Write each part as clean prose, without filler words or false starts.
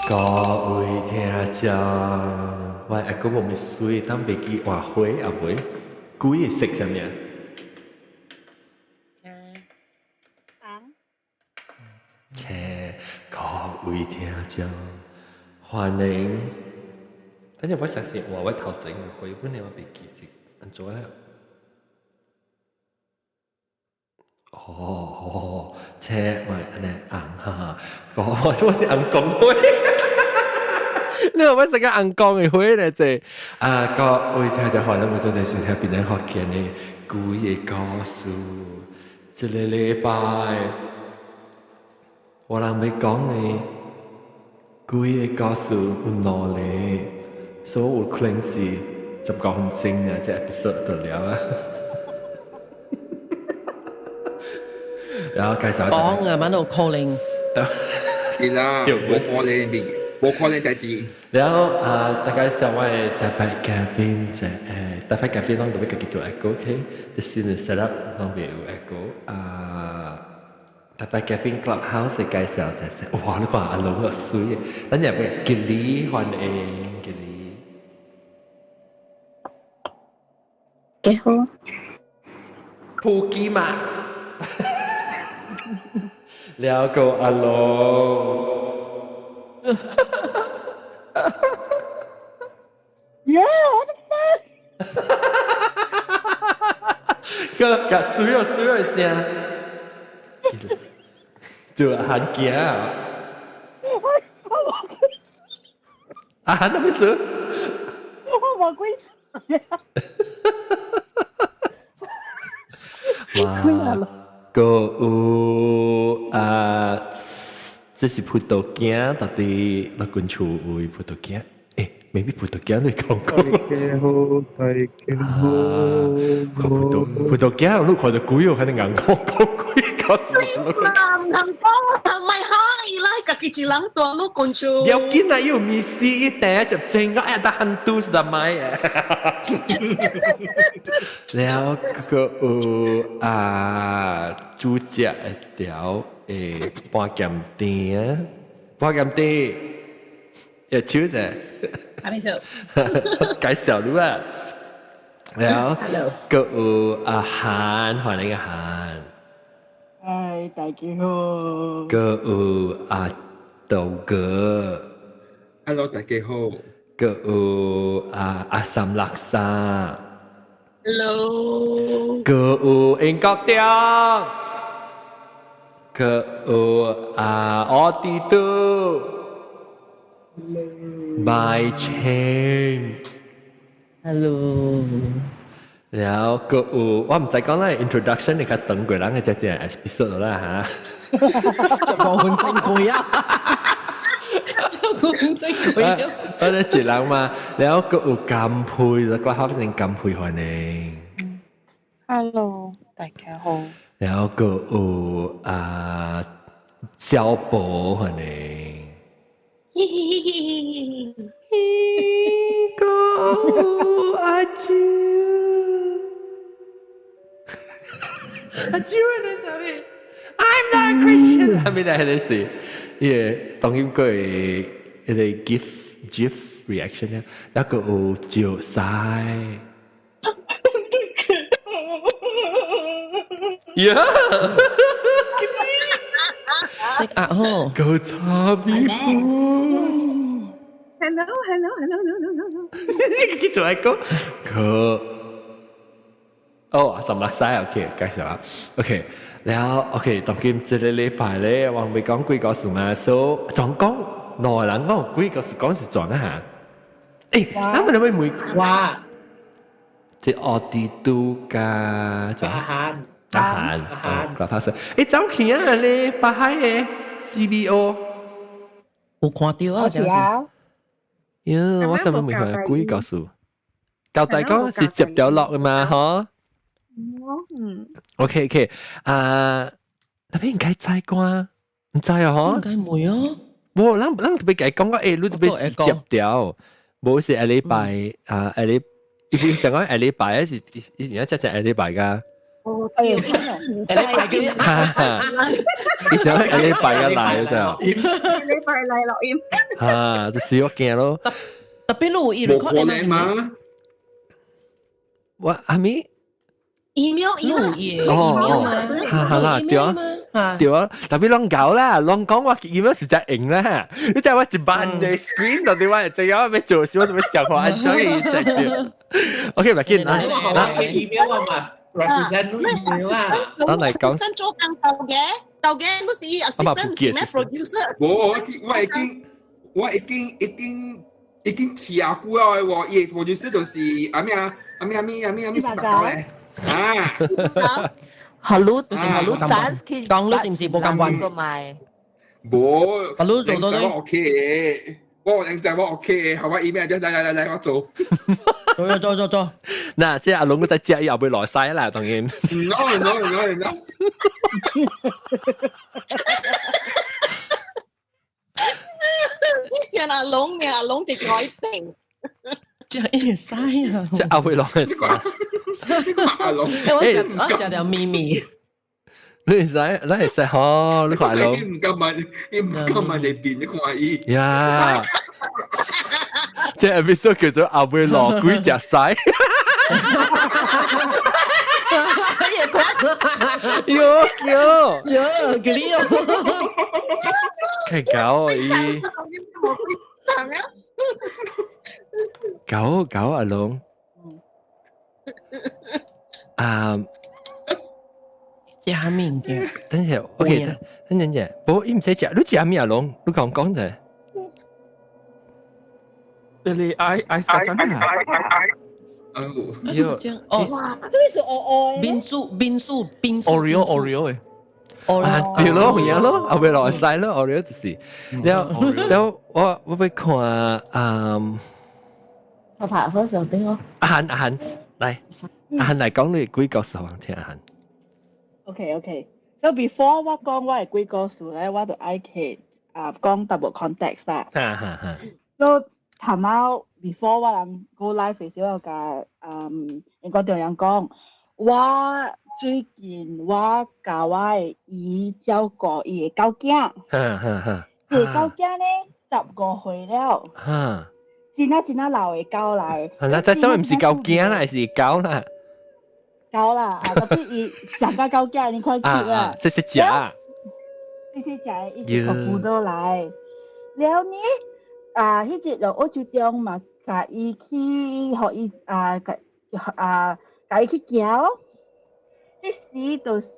各位聽眾，我阿哥無咪水，當袂記換花啊未？鬼會色啥物啊？青。紅。青，各位聽眾，歡迎。等陣我相信話我頭前嘅花，本來我袂記是按怎啊？哦哦，青我按呢紅哈，我我是紅光花。你話我食個紅光的花咧，這啊，各位聽眾歡迎，我做陣收聽檳城福建的鬼的故事。這个禮拜，我人欲講的鬼的故事有兩個，所以有可能是15分鐘啊，這 episode 就了啊。然後介紹講啊，蠻有可能。是啦，無可能變，無可能代誌。然後啊，大家上我的特別嘉賓就特別嘉賓攏都欲家己做 echo，OK？這新的 set up 攏袂有 echo 啊。特別嘉賓 Clubhouse 的介紹就是，哇！你看阿龍個水，咱入去吉利歡迎吉利。幾好。普吉嘛。了個阿龍。 Yeah, what the fuck？個個水哦水哦聲，就很驚啊！啊，喊什麼事？我冇鬼。哇！個有啊，這是葡萄乾，到底那間厝有葡萄乾？欸，maybe 葡萄乾你講過。大家好，大家好。葡萄乾，你看著鬼哦，肯定硬講講鬼，搞死我！唔通講，唔係可以啦，家己一人蹛你講厝。要緊啊，有米絲一袋就整個哎，得很多是得買啊。了個有啊，主食一條誒半鹹甜，半鹹甜，一手者。阿咩手？介紹你啊。了個有阿韓，歡迎阿韓。哎，大家好。個有阿豆哥。 Hello，大家好。個有阿阿三六三。 Hello。個有英國中。個有阿奧迪多。My Chain。 Hello。然後個有我毋知講啦，introduction 你較長過人嘅只只 episode 啦嚇。15分鐘過啊！15分鐘過啊！我咧一人嘛，然後個有金佩，就掛好成金佩歡迎。 Hello，大家好。然後個有啊小寶歡迎。嘻個阿舅，阿舅喺啥物？I'm not a Christian，係咪咧？係是，伊個當今個一個 GIF reaction 咧，那個有石西。呀！即壓吼，夠差別。 Hello, hello, hello, hello, hello. 呢個叫做一個佢哦，十六歲 OK，介紹啊，OK，然後 OK，當今這個禮拜咧，我未講鬼故事嘛，所以總講內人講鬼故事講是怎啊嚇？誒，咱們會問哇，這奧迪都加阿韓，阿韓，阿韓，拍攝，誒，走去啊咧，北海的 CBO 有看到啊，這樣。呀，我想問佢鬼故事，交代講是接掉落嘅嘛，嗬？嗯。 OK OK，啊，那邊應該知啩？毋知啊，嗬？應該會哦。無，咱咱特別共伊講個，欸，你特別接掉，無是下禮拜啊，下禮，伊不是想講下禮拜，是以前一只只下禮拜噶。哦，對，禮拜幾？你想一禮拜一來就，一禮拜來錄音。啊，就是我驚咯。特別你有無可能嘛？我阿咪 email 有哦，哈哈啦，對啊，對啊，特別攏搞啦，攏講我 email 實在用啦，你知我一班嘅 screen 到底我係怎樣要做時，我怎麼想法安怎樣去對？OK，咪緊啦，email 啊嘛，represent email 啊，當嚟講，做工豆嘅，豆嘅不是 assistant 咩 producer？我已經遲下久啊！喎，伊 producer 就是阿咩啊，阿咩阿咩阿咩阿咩十八九咧。啊！好你早去講你是唔是無咁運？無，好你做到我 OK，我認真我 OK，好我 email 來來來來我做，做做做做。嗱，即係阿龍嗰隻隻又會來晒啦，當然。 No no no no。你先阿龍嘅，阿龍就改定。這會使啊！這阿會來晒。阿龍，我食條咪咪。你會使，你會使吼，你看阿龍。你唔敢問，你唔敢問你變，你看伊。呀！這 episode 叫做阿會落鬼食屎。喲喲喲，給你哦！太搞哦伊。搞搞阿龍。啊！食啥物件？等下，OK，等陣者，無伊毋使食，你食咩阿龍？你講講者。你愛愛食啥物啊？哦，哦，這個是哦哦。民宿民宿民宿。 Oreo Oreo 誒。啊，對咯，有咯，後尾落使咯，Oreo 就是。了了，我欲看啊。我拍分手頂我。阿韓阿韓，來，阿韓來講你鬼故事，我聽阿韓。 OK。So before 我講我的鬼故事咧，我就愛去啊講淡薄 context 啦。哈哈哈。 So 頭仔 before 我人 go live 的時候，我共英國丈人講，我最近我共我的姨照顧伊的狗囝。哈哈哈。伊的狗囝咧15歲了。哈。真啊真啊老的狗來。係啦，這啥物毋是狗囝啦，是狗啦。狗啦，啊，特別伊食甲狗囝，你看佢啊。細細隻。細細隻，伊就個輔導來。了呢，啊，彼日就澳洲中嘛，共伊去，予伊啊，共啊，共伊去行咯。彼時就是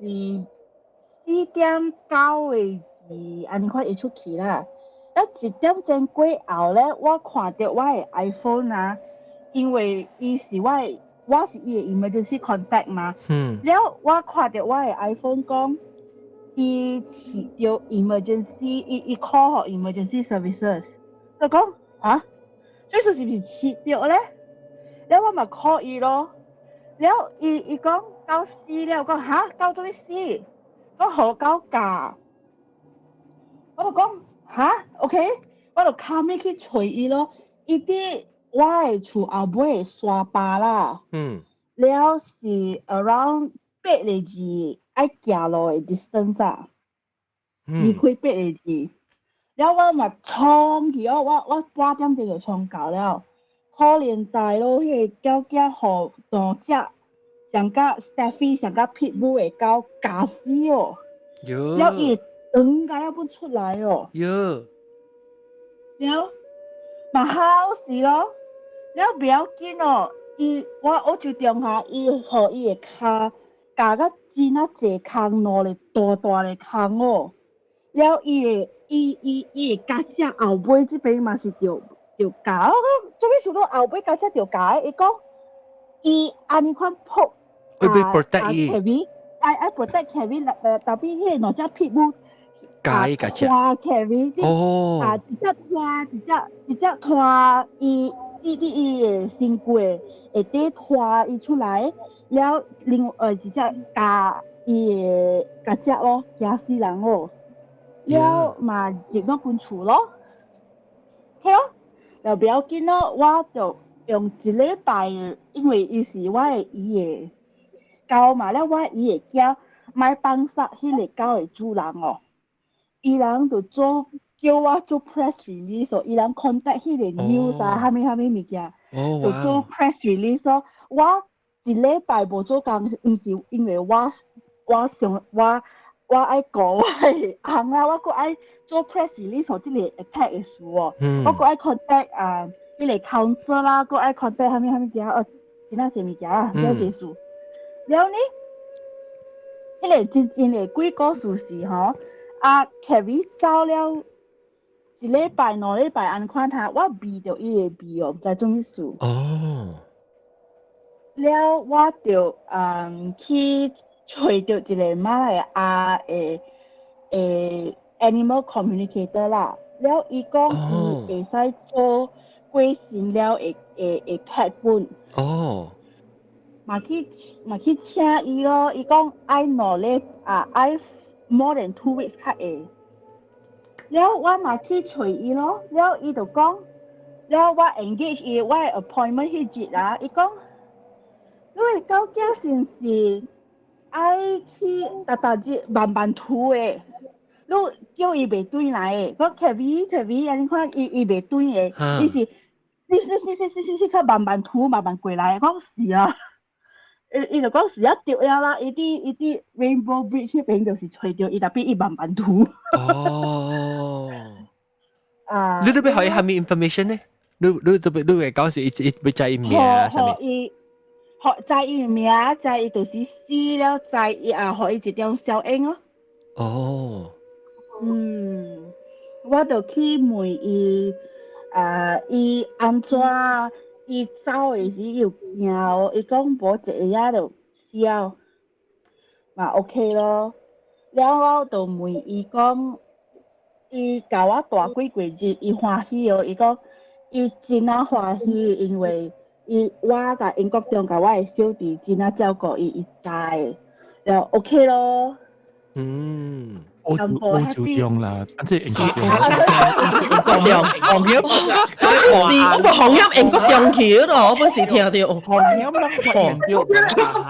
4點9個字，按呢款伊出去啦。啊，1點鐘過後咧，我看著我的 iPhone 啊，因為伊是我的，我是伊的 emergency contact 嘛。了，我看著我的 iPhone 講，伊飼著 emergency，伊 call 予 emergency services。就講啊，這次是毋是飼著咧？了我嘛 call 伊咯。了伊講狗死了，我講哈，狗做咩死？講予狗咬。我就講哈，OK，我就敲門去揣伊咯。伊佇我的厝後尾的山坡啦。了是 around 八個字愛行路的 distance 啊。離開八個字。了我嘛衝去哦，我半點鐘就衝到了。可憐大咯，彼個狗仔予兩隻上甲 Staffy 上甲 Pitbull 的狗咬死哦。了伊長甲了本出來哦。了嘛好死咯，了袂要緊哦，伊我澳洲中下，伊予伊的跤咬甲真啊濟空，兩個大大个空哦。了伊的伊的腳趾後尾這邊嘛是著著咬，我講做咩事都後尾腳趾著咬？伊講伊按呢款撲會被 protect 伊，Kevin 愛 protect Kevin，特別彼個兩隻 pitbull 咬伊腳趾拖 Kevin，啊，一隻拖，一隻拖伊，佇伊的身軀下底拖伊出來，了另外一隻咬伊的腳趾咯，驚死人哦！了嘛入到阮厝咯，OK 咯，了不要緊咯，我就用一禮拜，因為伊是我的姨的狗嘛，了我伊的囝莫放殺彼个狗的主人哦，伊人就做叫我做 press release 哦，伊人 contact 彼個 news 啊，啥物啥物物件，就做 press release 咯。我一禮拜無做工，毋是因為我想我愛顧我的翁啊，我閣愛做 press release 予這个 attack 的事哦，我閣愛 contact 啊，彼個 council 啦，閣愛 contact 啥物啥物件哦，真仔濟物件啊，了這事。了呢，彼個真正的鬼故事是吼，啊 Kerry 走了一禮拜、2禮拜按款他，我聞著伊的味哦，毋知做物事。了我就去揣著一個馬來亞的animal communicator 啦。了伊講伊會使做過身了的 pet 本。嘛去請伊咯，伊講愛2禮啊，愛 more than 2 weeks 較會。了我嘛去揣伊咯，了伊就講，了我 engage 伊，我的 appointment 彼日啊，伊講，你的狗仔是毋是愛去逐逐日慢慢吐的？你叫伊袂轉來的，講 Kevin Kevin，按呢款伊袂轉的，伊是，是是是是是是是較慢慢吐慢慢過來，講是啊。伊就講是啊，對了啦，伊佇 Rainbow Bridge 彼邊就是揣著伊，tapi 伊慢慢吐。啊！你都欲予伊啥物 information 呢？你會講是伊欲知伊名啊？啥物？伊予知伊名，知伊就是死了，知伊啊，予伊一張小影咯。嗯，我就去問伊，啊，伊按怎？伊走的時有驚哦，伊講無一下仔就死了，嘛 OK 咯。了我就問伊講，伊共我蹛幾過日，伊歡喜哦。伊講伊真仔歡喜，因為伊我共英國中共我的小弟真仔照顧伊，伊知，了 OK 咯。澳洲中啦，即係英國英國中，行業是我無行業英國中去咯，我本是聽著。行業人聽著，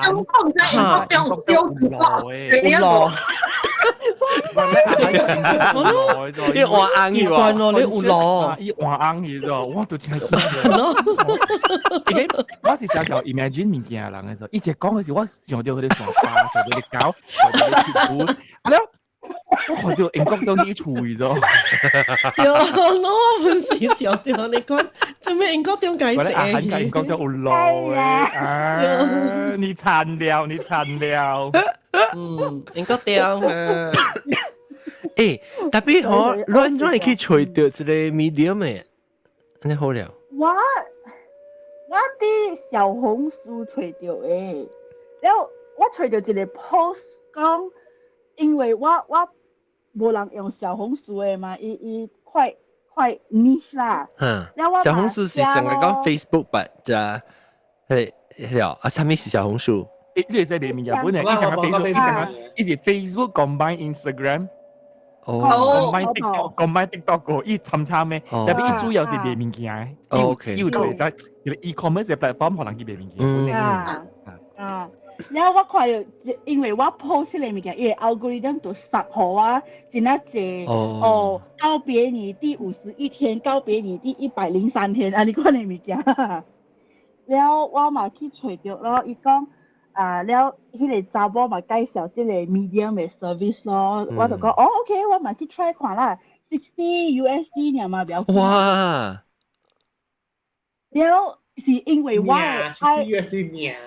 中國唔知英國中小有路。伊換紅去喎，你有路，伊換紅去咗，我都真驚咯。因為我是真叫 imagine 物件人的時候，伊一講的時，我想著彼个山巴，想著彼个狗，想著彼个鐵布，了。我看著英國中佇厝去咗。喲，我本是想著你講，做咩英國中解這？英國中有路的，啊！你慘了，你慘了。嗯，英國中啊。欸，tapi 吼，你按怎會去揣著一个 medium 的？按呢好了。我佇小紅書揣著的，了我揣著一个 post 講，因為我無人用小紅書的嘛，伊快快 niche 啦。嗯，小紅書是成個講 Facebook 吧？就係係啊，啥物是小紅書？你會使賣物件本來，伊成個 Facebook，伊成個伊是 Facebook combine Instagram。哦，combine TikTok，combine TikTok 個，伊參參的，tapi 伊主要是賣物件的。伊有做在一個 e-commerce 的 platform，予人去賣物件。啊啊！了我看著，因為我 post 彼个物件，伊个 algorithm 就殺予我真仔濟哦，告別你第51天，告別你第103天，按呢款的物件。了我嘛去揣著咯，伊講啊，了彼个查某嘛介紹這個 medium 的 service 咯，我就講哦 OK，我嘛去 try 看啦，60 USD 爾嘛，不要緊。哇！了是因為我愛 60 USD 爾。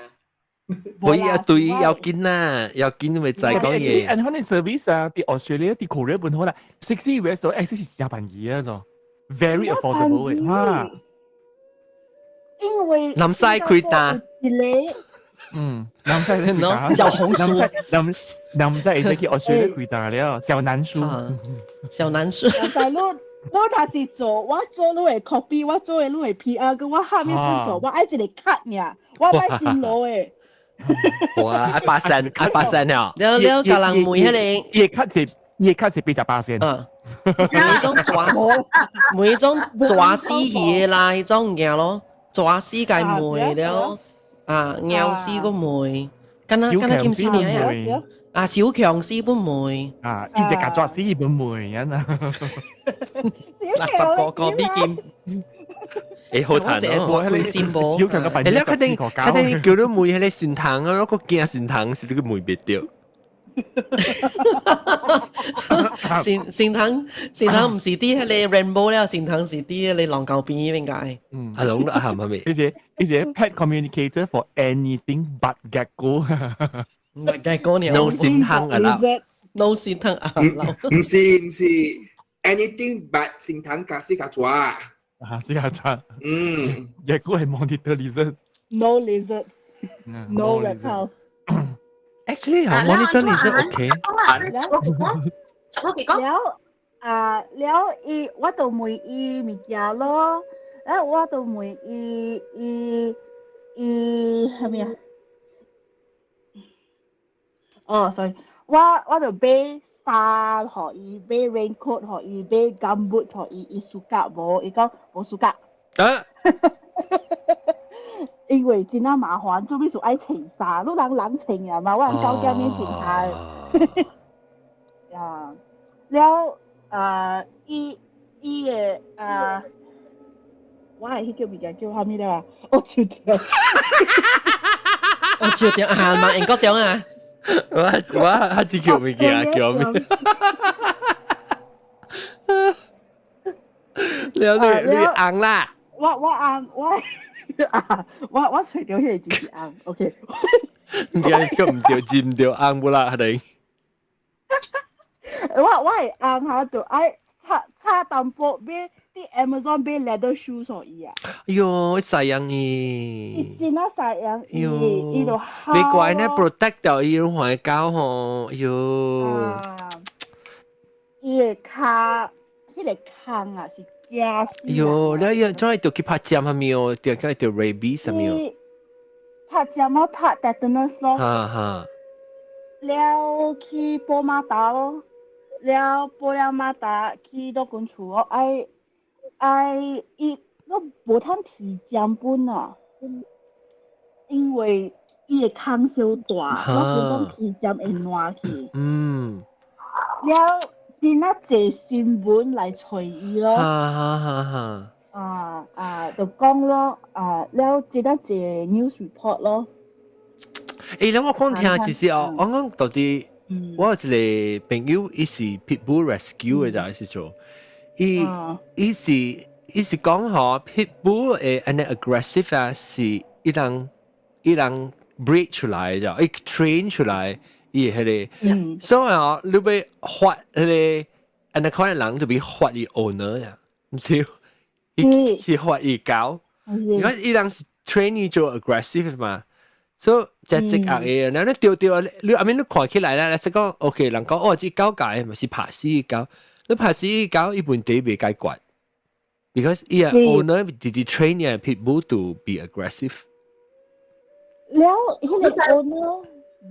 我伊對要緊啦，要緊咪再講嘢。按款的 service 啊，佇 Australia、佇 Korea 本好啦，60 US 做 actually 是誠便宜啊，做 very affordable 的哈。因為南西開單。一個嗯，南西開單。小紅書。南西會使去 Australia 開單了，小南書。小南書。但你若是做，我做你會 copy，我做的你會 PR，佮我下面不做，我愛一个 cut 爾，我愛辛勞的。哇！愛八仙，愛八仙了。了了，共人問彼个，伊的 cut 是88仙。嗯。每種抓每種抓死魚的啦，彼種物件咯，抓死共賣了，啊，咬死閣賣，敢若敢若金絲名啊？啊，小強師本妹啊，伊隻曱甴師本妹啊！嗱，十個個比劍。欸，好彈哦！我小強嘅欸，你確定確定叫你問彼個神童啊？我閣驚神童是你閣問袂著。神神童神童毋是佇彼個 rainbow 了，神童是佇彼個龍溝邊應該。嗯，阿龍啊，係咪？伊是 pet communicator for anything but gecko。唔係 gecko 呢？No 神童啊啦，No 神童啊啦。毋是毋是，anything but 神童佮死曱甴。啊，死曱甴。嗯，gecko 係 monitor lizard。 No lizard。No reptile。 Actually 啊，monitor lizard OK。我記講。了啊，了伊我就問伊物件咯，啊，我就問伊伊伊啥物啊？哦，sorry，我我就買衫予伊，買 raincoat 予伊，買 gumboot 予伊，伊 suka 無？伊講無 suka。啊！因為真啊麻煩，做咩事愛穿衫？你人人穿啊嘛，我人狗仔免穿衫。啊，了啊，伊伊的啊，我係彼叫物件叫啥物了啊？我笑掉，我笑掉啊！嘛英國中啊！我我我只叫物件叫咩？了你你紅啦！我我紅我。啊！我我揣著彼個字是紅，OK。唔對，叫毋對，字毋對，紅無啦，係定。我我的翁哈就愛差差淡薄買佇 Amazon 買 leather shoes 予伊啊。哎喲，細樣伊。伊真啊細樣，伊伊就你怪呢 protect 掉伊環狗吼，哎喲。伊的跤，彼個空啊是。驚死！喲，你樣怎會著去拍針係咪哦？著去著 rabies 係咪哦？拍針啊，拍 tetanus 咯。哈哈。了去報馬達咯，了報了馬達去到阮厝哦，愛愛伊都無通提針本啊，因為伊的空傷大，我驚講提針會爛去。了。真啊濟新聞來揣伊咯，哈哈哈哈！啊啊，就講咯，啊了真啊濟 news report 咯。欸，你我講聽，其實哦，我講到底，我有一個朋友，伊是 pitbull rescue 的，就係做，伊伊是伊是講吼 pitbull 會按呢 aggressive 啊，是伊人伊人 breed 出來的，伊 train 出來。伊彼個，所以哦，你欲罰彼個，按呢款人就欲罰伊 owner 呀，毋是，伊是罰伊狗，因為伊人是 train 伊做 aggressive 嘛，所以隻隻鴨嘅，然後你著著，你 I mean 你看起來咧，你講 OK，人講哦，這狗界嘛是拍死狗，你拍死狗，伊問題袂解決，because 伊個 owner 直直 train 伊個 pitbull to be aggressive。了，彼個 owner。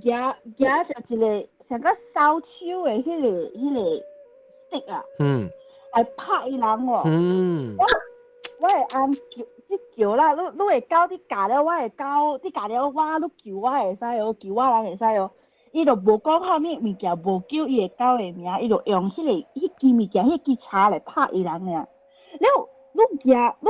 舉舉著一個像個掃帚的彼個彼個 stick 啊，來拍伊人喎。我我的翁叫你叫啦，你你的狗你教了我的狗，你教了我，你救我會使哦，救我人會使哦。伊就無講啥物物件，無叫伊的狗的名，伊就用彼個彼支物件，彼支叉來拍伊人爾。了，你舉你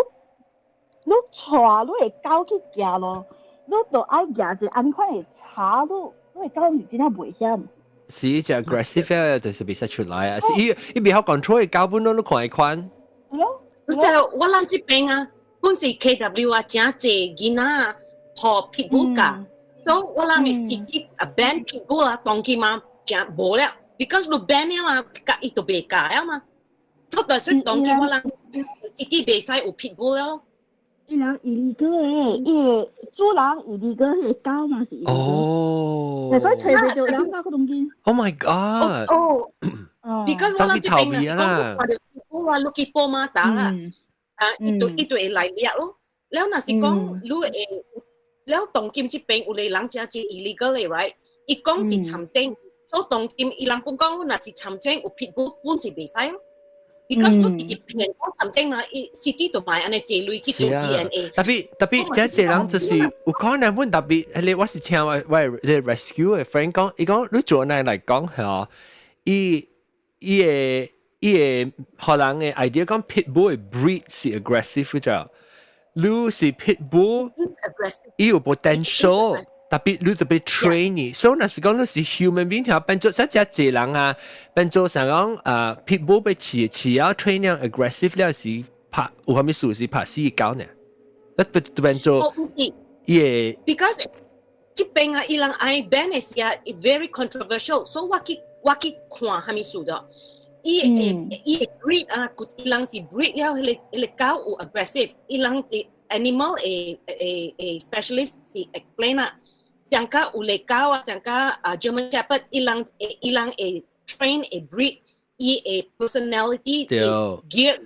你帶你的狗去行路。你都愛舉一個按呢款的叉，你你的狗毋是真正危險。是一隻 aggressive 的，就是袂使出來啊！是伊伊袂曉 control 狗本咯，你看伊款。你就我咱這邊啊，本是 KW 啊，誠濟囡仔予 pitbull 咬，所以我人的 city 啊 ban pitbull 啊，當今嘛誠無了，because 你 ban 了嘛，咬伊就袂咬了嘛。所以就是當今我人 city 袂使有 pitbull 了咯。伊人 illegal 的，伊個主人 illegal，彼個狗嘛是 illegal。哦。所以揣袂著人狗當今。 Oh my god！哦。Because 我人這邊若是講看著 pitbull 啊，你去報馬達啦，啊，伊就伊就會來掠咯。了若是講你會，了當今這邊有个人誠濟 illegal 的，right？伊講是參頂，所以當今伊人本講若是參頂有 pitbull 本是袂使咯。Because 你直騙講曾經啊，伊 city 就買按呢濟鐳去做 DNA。特別這這人就是有可能本特別，你我是聽我 rescue 的 friend 講，伊講你做那來講係伊伊的伊的予人的 idea 講 pit bull 的 breed 是 aggressive 啫，你是 pit bull，伊有 potential。特別你特別 train 你，所以若是講你是 human being 條變做這隻濟人啊，變做想講啊 pit bull 被飼飼啊 train 樣 aggressive 了是拍有啥物事是拍死狗呢？那變變做伊會，because 這邊啊，伊人愛 ban 的時啊，very controversial，所以我去看啥物事的。伊會伊會 breed 啊，伊人是 breed 了，彼個狗有 aggressive，伊人的 animal 的 specialist 是 explain 啊。上加有咧狗啊，上加啊 German Shepherd，伊人會 train 會 breed，伊的 personality is geared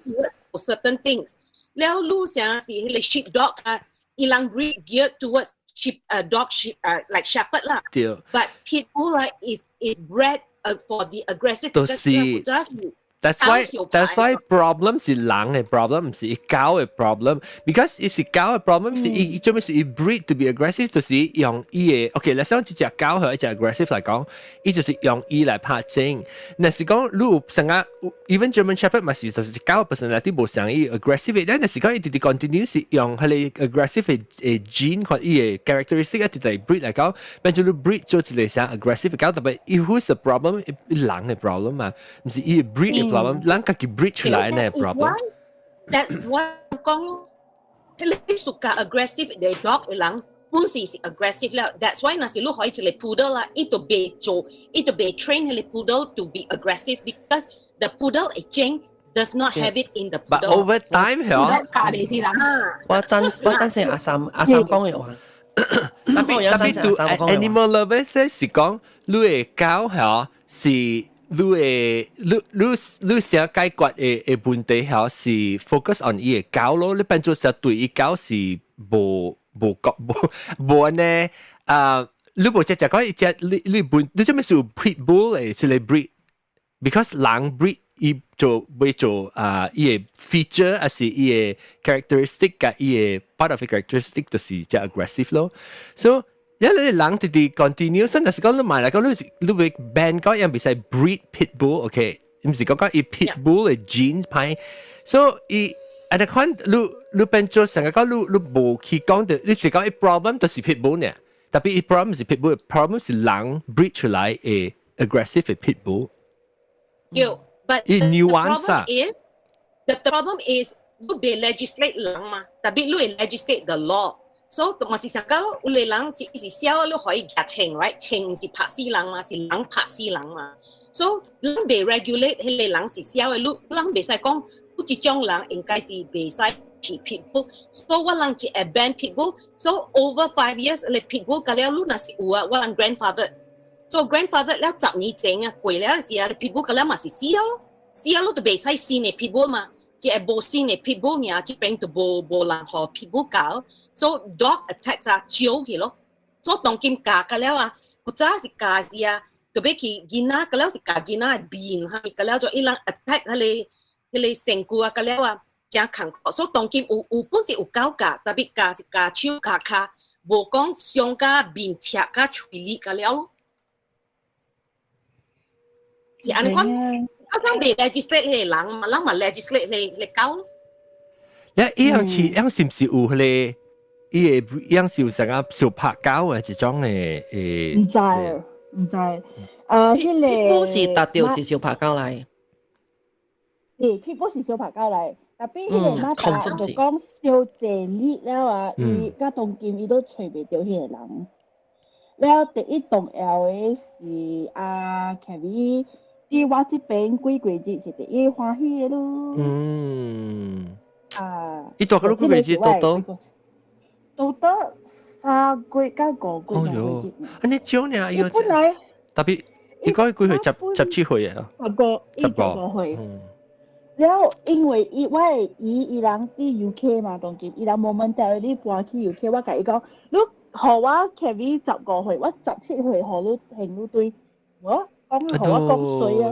towards certain things。了，你像是彼個 sheep dog 啊，伊人 breed geared towards sheep 啊 dog sheep 啊 like shepherd 啦。But pit bull 啊 is bred for the aggressive。就是。That's why problem 是人的 problem，毋是伊狗的 problem。Because 伊是狗的 problem 是伊做咩是伊 breed to be aggressive，就是用伊的 OK，你想一隻狗和一隻 aggressive 來講，伊就是用伊來拍戰。若是講你有成個 even German Shepherd 嘛是就是狗 personality 無像伊 aggressive，但若是講伊直直 continue 是用彼個 aggressive 的 gene 或伊的 characteristic 一直來 breed 來講，變做你 breed 做一個像 aggressive 狗，特別伊 who's the problem？人的 problem 嘛，毋是伊 breed 的 problem，人家己 breed 出來的 problem。 That's why 講，彼個屬較 aggressive 的 dog 的人，本時是 aggressive 了。That's why 若是你予一個 poodle 啦，伊就袂做，伊就袂 train 彼個 poodle to be aggressive because the poodle 的 gene does not have it in the But poodle。 over time 係教袂死人。我贊成阿三講的話。特別對 animal lovers 是講，你的狗係是你的你想解決的問題係是 focus on 伊的狗咯，你變做是對伊狗是無無覺無無呢啊！你無只只講伊隻你你本你做咩是 pit bull 的這個 breed？Because 人 breed 伊做會做啊，伊的 feature 還是伊的 characteristic 佮伊的 part of the characteristic 就是只 aggressive 咯。So 因為你人直直 continue，所以若是講你買來講你你會 ban 講伊袂使 breed pit bull，OK？毋是講講伊 pit bull 的 genes 歹，所以伊按呢款你你變做成個講你你無去講的，你是講伊 problem 就是 pit bull 呢？特別伊 problem 是 pit bull，problem 是人 breed 出來的 aggressive 的 pit bull。有，but 伊 the nuance problem 啊 is the problem is 你袂 legislate 人嘛，特別你會 legislate the law。所以嘛是想講有個人是伊是痟，你予伊舉槍，right？槍毋是拍死人嘛，是人拍死人嘛。所以咱袂 regulate 彼個人是痟的，你咱袂使講，有這種人應該是袂使飼 pit bull。所以我人一 ban pit bull。So over 5 years，你 pit bull 甲了你若是有啊，我人 grandfather。So grandfather 了10年前啊，過了時啊，pit bull 甲了嘛是死了，死了你就袂使新的 pit bull 嘛。這個無新的 pit bull 爾，這邊就無人予 pit bull 咬，所以 dog attacks 啊少去咯。所以當今咬甲了啊，古早是咬時啊，特別去囡仔，甲了是咬囡仔的面，哈，甲了就伊人 attack 彼個身軀啊，甲了啊，誠艱苦。所以當今有本是有狗咬，特別咬是咬手咬跤，無講傷甲面赤甲喙裂甲了咯。是按呢款。我想袂 legislate 彼個人嘛，人嘛 legislate 彼個狗咯。你伊樣似，樣是毋是有彼個？伊個樣是有啥個小拍狗的這種的誒？毋知毋知，彼個 Pitbull 是達到是小拍狗來。是 Pitbull 是相拍狗來，特別彼個馬達就講傷濟力了啊，伊佮當今伊都揣袂著彼個人。了第一重要的是阿 Kevin。佇我這邊幾個月是第一歡喜的咯。啊。伊大個幾個月多多？多到3個月到5個月。哦喲，按呢少呢，伊本來特別伊講幾歲？17歲啊？十個，伊15歲。了，因為伊我的姨伊人佇 UK 嘛，當今伊人 momentarily 搬去 UK，我共伊講，你予我 Kevin 15歲，我17歲予你還你對，我講予我講衰啊。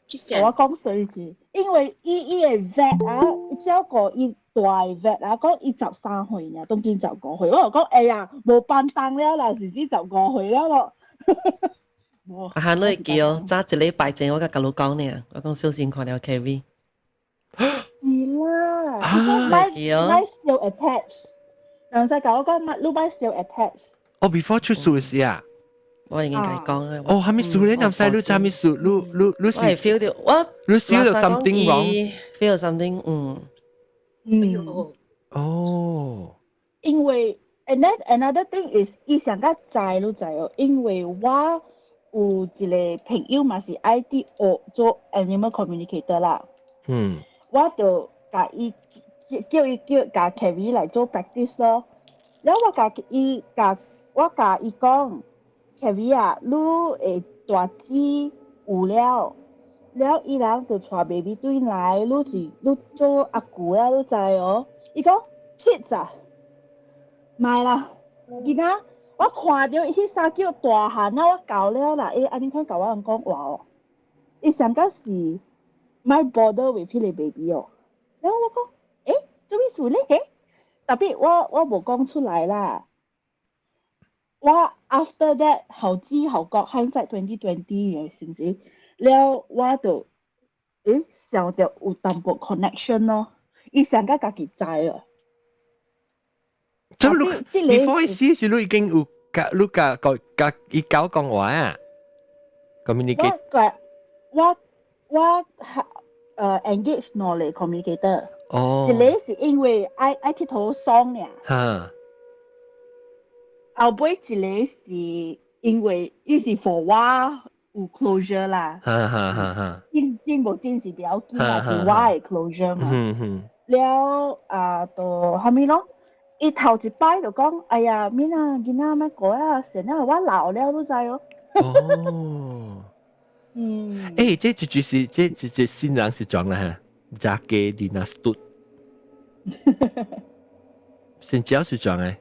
其我講水是，因為伊伊的 vet 啊，照顧伊大 vet 啊，講伊13歲呢，當今15歲，我就講哎呀，無辦當了啦，是至15歲了咯。啊哈，你會記哦，早一禮拜前我共佮你講呢，我講小心看著 KV。是啦，伊講莫 still attach，人使共我講莫，你莫 still attach。哦，before 出事時啊。我已經共伊講啊。哦，啥物事咧？南西你啥物事？你你你是？我係 feel 到我。你 feel 到 something wrong？ feel something，嗯。嗯。哦。因為 and then another thing is，伊上較知你知哦，因為我有一個朋友嘛是愛佇學做 animal communicator 啦。我就共伊叫伊叫共 Kerry 來做 practice 咯。然後我共伊講，Kerry 啊，你會大姊有了，了伊人就帶 baby 轉來，你是你做阿舅啊，你知哦。伊講 kids 啊，莫啦，囡仔，我看著彼三叫大漢啊，我教了啦，伊按呢款共我人講話哦，伊上較是莫 bother with 彼個 baby 哦。然後我講，欸，做咩事咧？特別我無講出來啦。我 after that 後知後覺 hindsight 2020 嘅是毋是？了我就想著有淡薄 connection 咯，伊上較家己知哦。咁你 before 死時你已經有共你共共共伊狗講話啊？communicate 我我engage 兩個 communicator。哦。一個是因為愛愛𨑨迌爽爾。後尾一個是因為伊是 for 我有 closure 啦。哈哈哈哈。真真無真是比較緊啊，是我的 closure 嘛。了啊，就啥物咯？伊頭一擺就講，哎呀，免啊，囡仔莫過啊，先啊，我老了，你知哦。哦。欸，這這就是這這這新人是怎啦哈？Jackie Dina Stut。新招是怎的？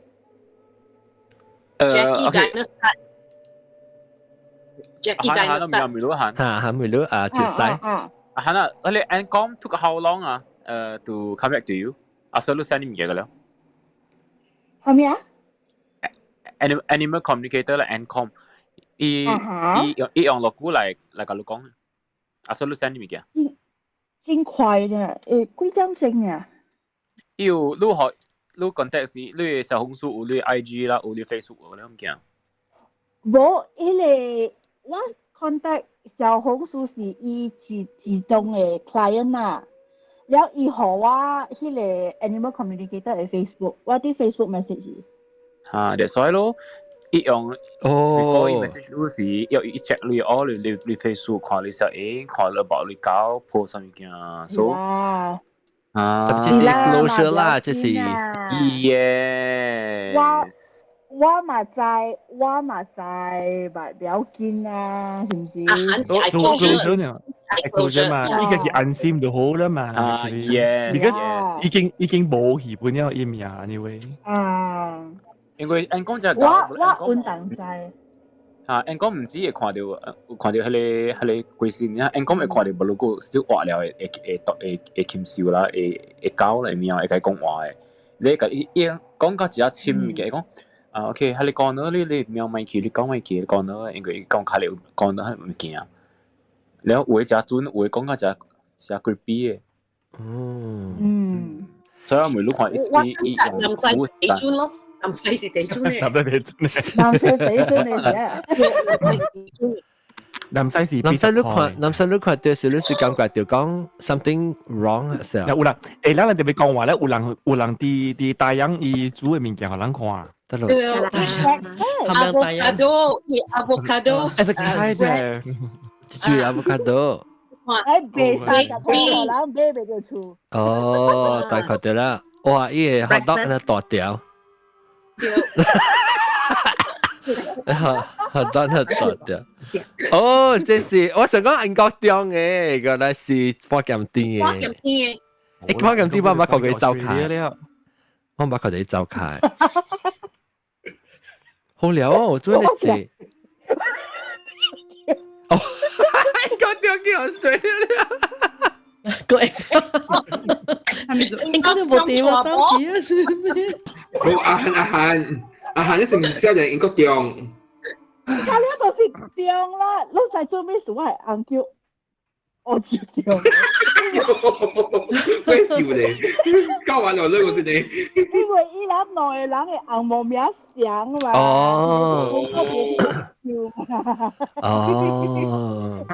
Jackie Dynasty。Jackie Dynasty。哈哈，梅魯啊，接西。啊，哈那，你 Encom took how long 啊？To come back to you？After 你 send 物件個了。係咩啊？Animal communicator 啦，Encom，伊伊用伊用落久來來共你講，after 你 send 物件。真真快呢，幾點鐘啊？伊有你學你 contact 是你的小紅書有你 IG 啦，有你 Facebook 有你物件。無，彼個我 contact 小紅書是伊自自動的 client 啊。了伊予我彼個 animal communicator 的 Facebook，我佇 Facebook message。啊，that's why 咯，伊用哦 before 伊 message 你時，要伊 check 你哦，你你你 Facebook 看你小影，看你報你搞 post 啥物件，so 啊，啊，這是 closure 啦，這是 yes。我我嘛知，我嘛知，嘛不要緊啊，是毋是？啊，是愛 closure 呢？closure 嘛，依個是安心就好啦嘛。啊，yes。 because 已經已經無戲本了伊名，anyway。啊。因為按講就我我穩當知。啊，按講毋止會看著，看著彼個彼個鬼神，按講會看著無如果是活了會會會會會禽獸啦，會會狗啦，喵會共伊講話的。你共伊伊講甲一仔深物件，伊講啊，OK，彼個講到你你喵莫去，你講莫去，講到因為伊講較咧講到彼物件。了有的誠準，有的講甲誠誠 creepy 的。所以我每路看伊伊伊用南西地準咯，南西是地準嘅。南西地準。南西地準嚟嘅。南西是南西你看，南西你看，就是你是感覺就講 something wrong 是啊。有人，咱人特別講話咧，有人有人佇佇大洋伊煮的物件予人看。得咯。對啊。avocado，avocado。 avocado。煮 avocado。哎，賣三十塊，人買袂著厝。哦，大概對啦。哇，伊個 hot dog 那大條。hot dog 那大條。哦，這是我想講英國中的，原來是花鹹甜的。花鹹甜的。欸，花鹹甜我毋捌看過伊走開。我毋捌看過伊走開。好了哦，做呢次。哦，英國中去 Australia。個應該都冇電話走去啊！冇阿漢阿漢阿漢，你是唔是寫人英國中？啊，呢個是中啦，你知做咩事？我係紅叫我就中。咩笑你？教完了呢個是你。因為伊人兩個人的紅毛名相嘛。哦。哦。哦。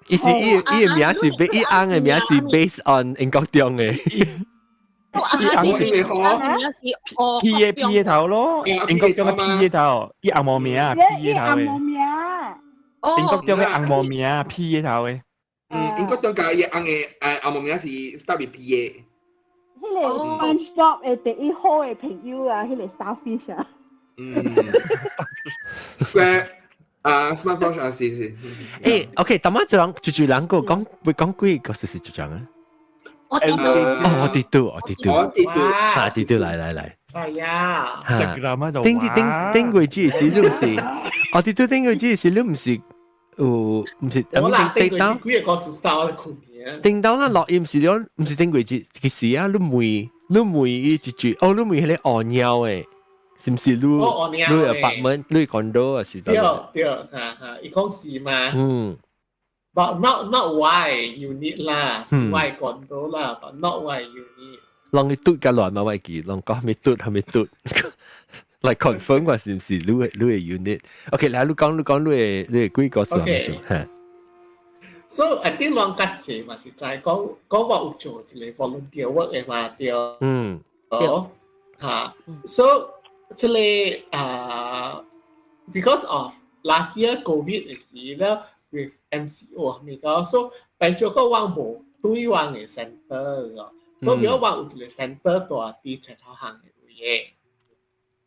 伊是伊伊的名是伊翁的名是 based on 英國中的。伊翁 P 嘅 P 嘅頭咯，英國中嘅 P 嘅頭，伊紅毛名啊 P 嘅頭嘅。英國中嘅紅毛名 P 嘅頭嘅。嗯，英國中嘅伊翁嘅紅毛名是 start with P 嘅。彼個 SpongeBob 的第一好的朋友啊，彼個 Starfish 啊。嗯。Square 啊，SpongeBob 啊，是是。誒，OK，但係就人就就兩個講會講幾個是是就這樣啊？我哋哦，我哋都我哋都我哋都嚇，哋都來來來。係啊，嚇，頂頂頂過節時你唔是，我哋都頂過節時你唔是有唔是？我啦，頂過幾個故事我困嘅。頂到啦落音是你唔是頂過節，其實啊，你問你問伊一句，哦，你問彼個按貓的。是唔是你你 apartment 你 condo 啊是？對對，哈哈，伊講是嘛？嗯。 But not why unit 啦，是 why condo 啦，but not why unit。人伊嘟較亂嘛，我記，人講蝦米嘟蝦米嘟，來 confirm 我是唔是你的 unit？OK，來你講你講你的幾個是咩事？嚇。 So I think 人較濟嘛是在講講我有做一個 volunteer work 的嘛對。對。嚇，so 這個啊，because of last year COVID 的時咧，with MCO 咪個，so 變做個我無對我的 center 個，所以我有一個 center 蹛佇青草巷的位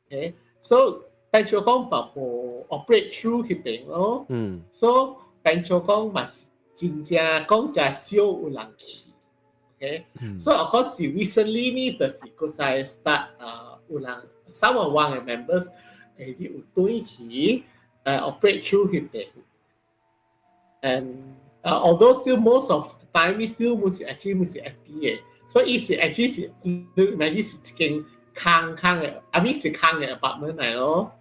的，OK，so 變做講嘛無 operate through 彼邊咯，so 變做講嘛是真正講誠少有人去，OK，so of course recently 呢，就是閣再 start 啊有人。some of 我的 members 會有轉去operate through 彼邊，and although still most of the time still 毋是 actually 毋是 empty 的，所以伊是 actually 是你 imagine 是一間空空的，I mean 一空的 apartment 來咯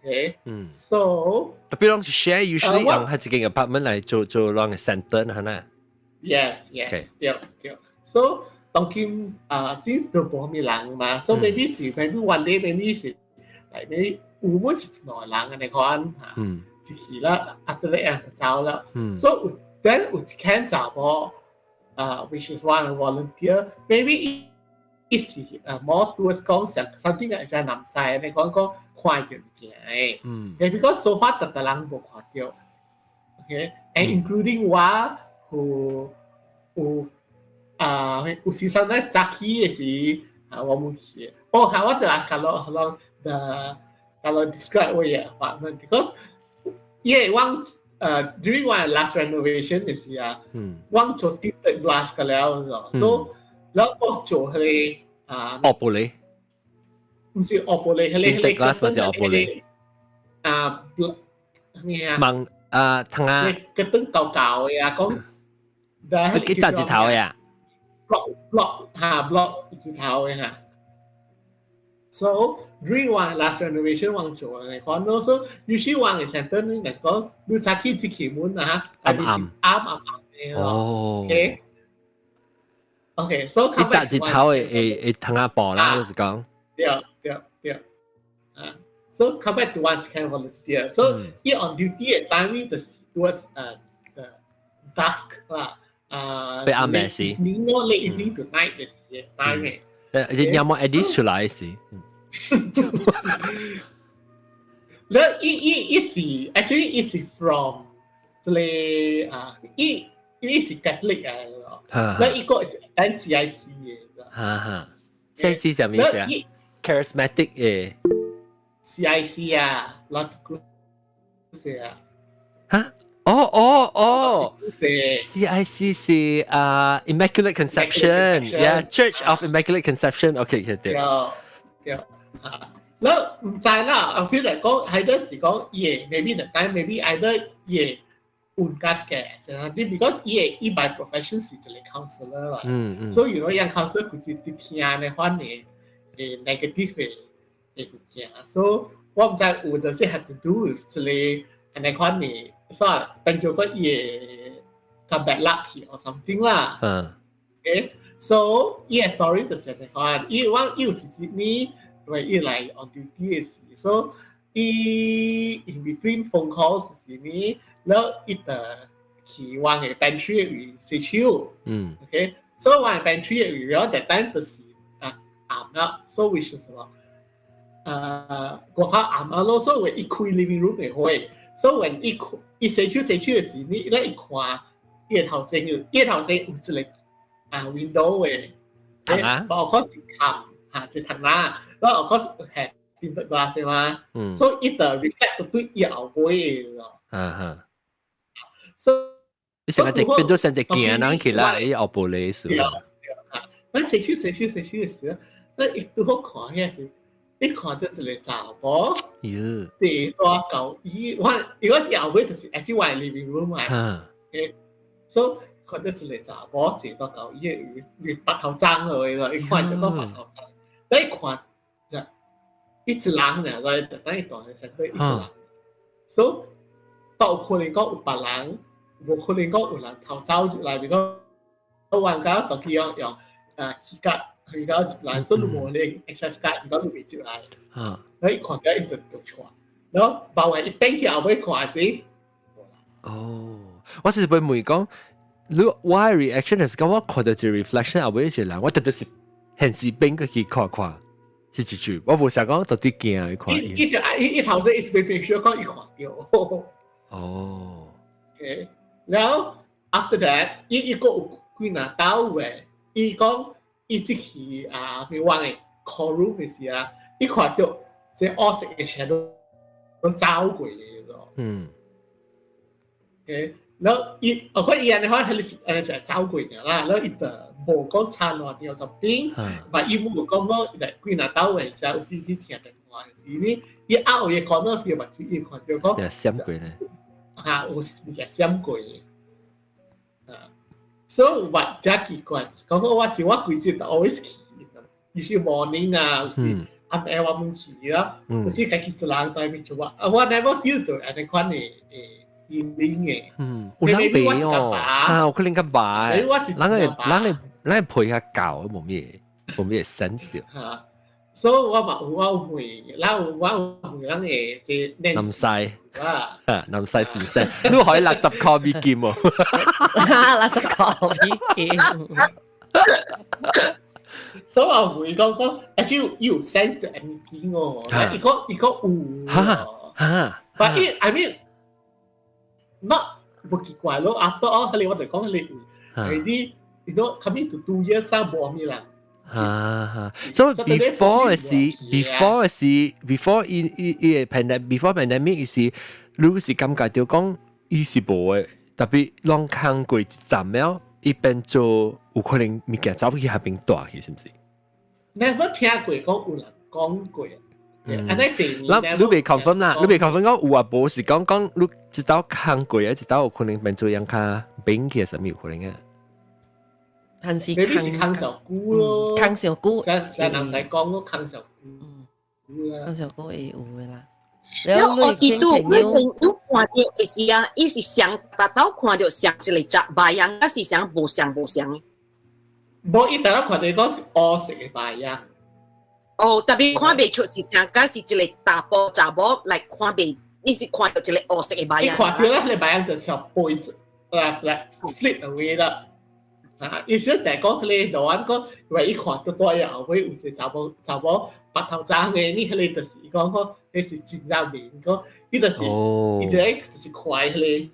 ，OK，so 比如講是 share usually 用係一間 apartment 來做做啷個 center 係咪？Yes，對對，so 當今啊，since 都無啥物人嘛，so maybe 是 maybe one day maybe 是，like maybe 有本是兩個人按呢款嚇，一去啦，啊，得咧人就走啦，so then 有一間查某啊，which is one volunteer，maybe 伊是啊，more towards 講上 something 係像南西按呢講講看著物件的，because so far 逐逐人無看著，OK，and including 我有有。啊，有時陣早起的時，啊，我冇去。哦，嚇，我就啊，kalau kalau the kalau describe 我嘅 apartment because 因為我during 我 last renovation 的時啊，我做 tinted glass 個了，所以然後我做彼個啊，薄玻璃，毋是薄玻璃，彼個 tinted glass 毋是薄玻璃，啊，咩啊？網啊，通啊，個燈厚厚的啊，講，佢幾扎一頭的啊？ block block 哈 block 一頭的哈。So during 我 last renovation 我做的款咯，so usually 我的 center 呢嚟講，你早起一開門啊，暗暗暗暗暗的哦。 OK。OK，so 一扎一頭的會會通啊布啦，就是講。對對對，啊，so come back to one kind volunteer。So 伊 on duty 的 timing 就是 towards the dusk 啦。啊，被暗暝時，evening 咯，late evening to night 的時 time 嘅。有冇 edit 出來時？你伊伊伊是 actually 伊是 from 這個啊，伊伊是 Catholic 啊，那伊個是 NCIC 的。哈哈，CIC 啥物意思啊？Charismatic 的。 CIC 啊，拉古是啊。哈？哦哦哦，CIC 是啊 Immaculate Conception，yeah，Church of Immaculate Conception，OK，對對。對啊，แล้ว毋知啦，I feel like 講喺嗰時講，伊 maybe the time maybe either 伊換格嘅，成日啲 because 伊嘅伊 by profession 是一個 counselor 啦，所以如果人 counselor 佢是啲聽嘅話呢，negative 嘅物件，所以我毋知有就是 have to do with 一個按呢款嘅，所以變做個伊嘅較 bad luck or something 啦。Okay, so 伊嘅 story 就是按呢款，伊我伊有一日呢，因為伊來 on duty 嘅時，所以伊 in between phone calls 時呢，然後伊就去我嘅 pantry 位洗手。OK，所以我嘅 pantry 位，然後 that time 就是啊暗啦，所以是什麼？我較暗啊咯，所以一開 living room 嘅火，所以 when 伊伊洗手洗手嘅時，你咧一看，伊個頭前有，伊個頭前有一個啊 window 嘅，窗啊， of course 是冚嚇，一窗啦，然後 of course 係 tinted glass 嘛，所以伊就 reflect 到對伊後尾嘅咯。啊哈，所以你成個隻變咗成隻鏡人起來，伊後玻璃數。對啊，咱洗手洗手洗手嘅時候，咱一拄好看遐是，一看到一個查某，坐大舊椅，我如果是後尾就是 actually 我 living room 嘛，所以看到一個查某坐大舊椅，伊白頭鬃落去咯，伊看就講白頭鬃，咱一看就一隻人爾，來等伊大個身對一隻人，所以都有可能講有別人，無可能講有人偷走入來，比如講我玩家當去用用key card，佢講入來，所以你無你 access card，佢講你未入來，你一看到伊就就錯，然後包完伊轉去後尾看時，哦，我是會問講，你我 reaction 係講我看到一個 reflection 後尾一個人，我特別是現時變過去看看，是一句，我無想講到底驚去看伊伊就伊伊頭先伊是變變講伊看到。OK，然後 after that，伊伊個有幾若兜嘅，伊講伊這去啊，比如講嘅 call room 嘅時啊，伊看到這烏色嘅 shadow 都走過嘅咯。OK，然後伊，我看伊按呢款係是按呢就係走過嘅啦，然後伊就無講差亂有 something，但伊冇講講來幾若兜嘅時候，有時去聽電話時呢，伊拗嘅講到佢目睭，伊看到講，閃過呢。嚇，有物件閃過嘅，啊，所以我真奇怪，講講我是我規日都 always 去，尤其 morning 啊，有時暗暝我們去啊，有時家己一人在面做啊，我 never feel 到按呢款嘅 feeling 嘅。嗯，有人白哦，啊，有可能較白，人會人會人會陪較厚，無咩無咩 sense。嚇，所以我嘛有我有問，然後我有問人會這南西啊，南西先生，你可以60塊美金哦。60塊美金。所以我問講講，actually 有 sense anything 哦，伊講伊講有。哈哈。 But it, I mean, not 無奇怪咯。After all，佢哋我哋講佢哋有，啲 coming to 2 years 啊，無咩啦。啊，所以 before 是 before 是 before 伊伊伊個 pandemic before pandemic 是，你是感覺到講伊是無的，特別攏空過一站了，伊變做有可能物件走去遐邊大去，是毋是？Never 聽過講有人講過。嗯，咱你未 confirm 啦，你未 confirm 講有啊無是講講你一道空過啊，一道有可能變做樣較變去，啥物有可能啊？但是空上久咯，空上久，像像人使講咯，空上久，空上久會有的啦。了我記得我朋友看到的是啊，伊是上達到看到上一個隻白樣，還是上無像無像的？無，伊當看到講是烏色的白樣。哦，特別看袂出是啥，敢是一個大波查某來看袂，你是看到一個烏色的白樣。伊看到咧，個白樣就像背來來 flip away 啦。啊！伊小成講彼個路安講，因為伊看到大後尾有一個查某查某白頭鬃的，你彼個就是伊講講，彼是真正面講，伊就是伊就就是看彼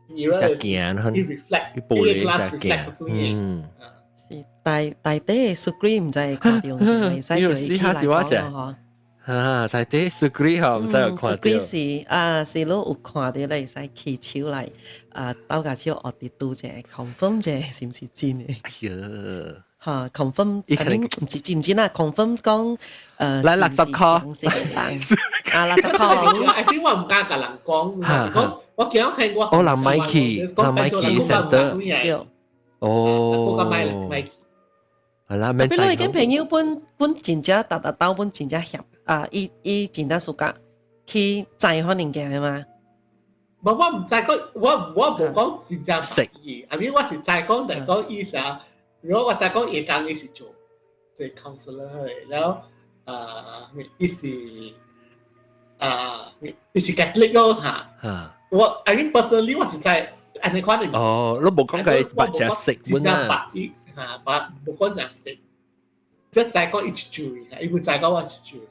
個mirror 鏡，伊 reflect，伊個 glass reflect 嗯，是大大底 screen 毋知會看到，袂使叫伊起來講咯，嗬。啊，但係 Sugri 嗬，唔知有看到。 Sugri 是啊，是你有看到你會使起手來啊，鬥下手學佇拄者 confirm 者是毋是真的？哎呀！嚇，confirm，伊可能唔是真唔真啊？confirm 講來60塊。是人啊，60塊。 I think 我唔敢共人講，because 我見看我哦，人買去，人買去 center。對。哦。我買買去。係啦，免比如伊間朋友本本真正逐逐兜本真正協啊，伊伊真正暑假去載款物件的嘛。無，我唔知講，我無講真正識伊，I mean 我是知講，但講意思啊。如果我知講伊講伊是做做 counselor 的，然後啊，伊是啊，伊是 Catholic 咯嚇。我 I mean personally 我是知按呢款的。哦，你無講佢捌食食本啊？伊嚇，捌無講食食，即係知講伊一句，伊無知講我一句。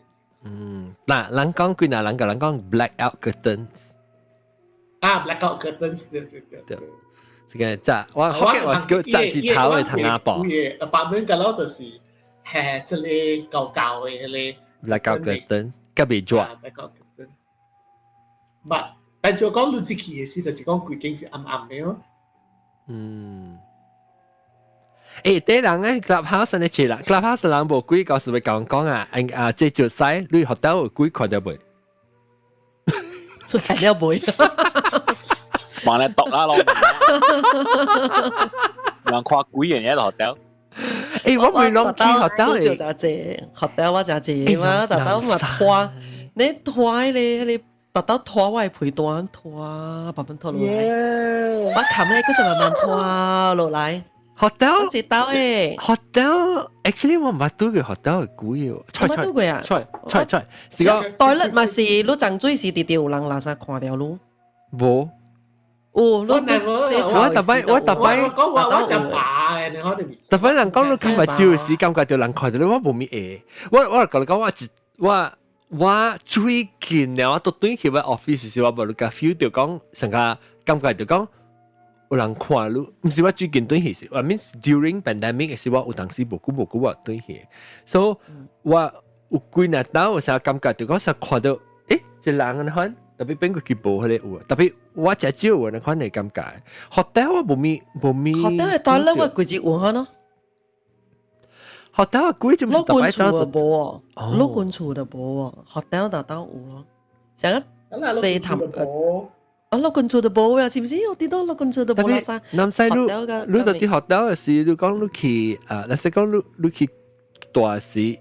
嗯，嗱，人講幾若人共人講 blackout curtains。啊，blackout curtains 對對對。對。這個炸，我福建話是叫炸日頭的窗仔布。有的 apartment 個咯，就是係這個舊舊的迄個。blackout curtain，較袂熱。 blackout curtain。But 但就講你這去的時，就是講規間是暗暗的哦。嗯。欸，啲人咧，Clubhouse 你知啦，Clubhouse 人無鬼告訴你講講啊，啊，這就使你學到有鬼看到未？出來了未？望你讀啦，老人看鬼嘅嘢學到。欸，我未攏去學到誒。就濟學到我真濟嘛，特到嘛拖，你拖咧，你特到拖我的被單拖，慢慢拖落來。我冚咧，佢就慢慢拖落來。學到一刀誒，學到，actually 我毋捌拄過學到嘅鬼哦，毋捌拄過啊？菜菜菜，是講 toilet 嘛是，你浸水時直直有人垃圾看著你。無。有，你洗頭我逐擺我逐擺我我我就怕嘅，你可能。逐擺人講你看目睭時，感覺著人看著你，我無物會。我我共你講，我一我我最近了，我都轉去我 office 時，我無你共 feel 著講，成個感覺著講有人看你，毋是我最近轉去時，I mean during pandemic 時，我有當時無久無久我轉去，所以我有幾若當有時感覺著講，實看到，欸，一人按呢款。特別變過去無彼個有，特別我誠少有按呢款的感覺。學校我無咪無咪。學校的 toilet 我規日有可咯。學校鬼就毋是老管厝就無哦，老管厝就無哦，學校就都有咯。成個四潭啊，老管厝就無啊，是毋是？我見到老管厝就無啦啥。南西你你到佇學校的時，你講你去啊，若是講你你去大時，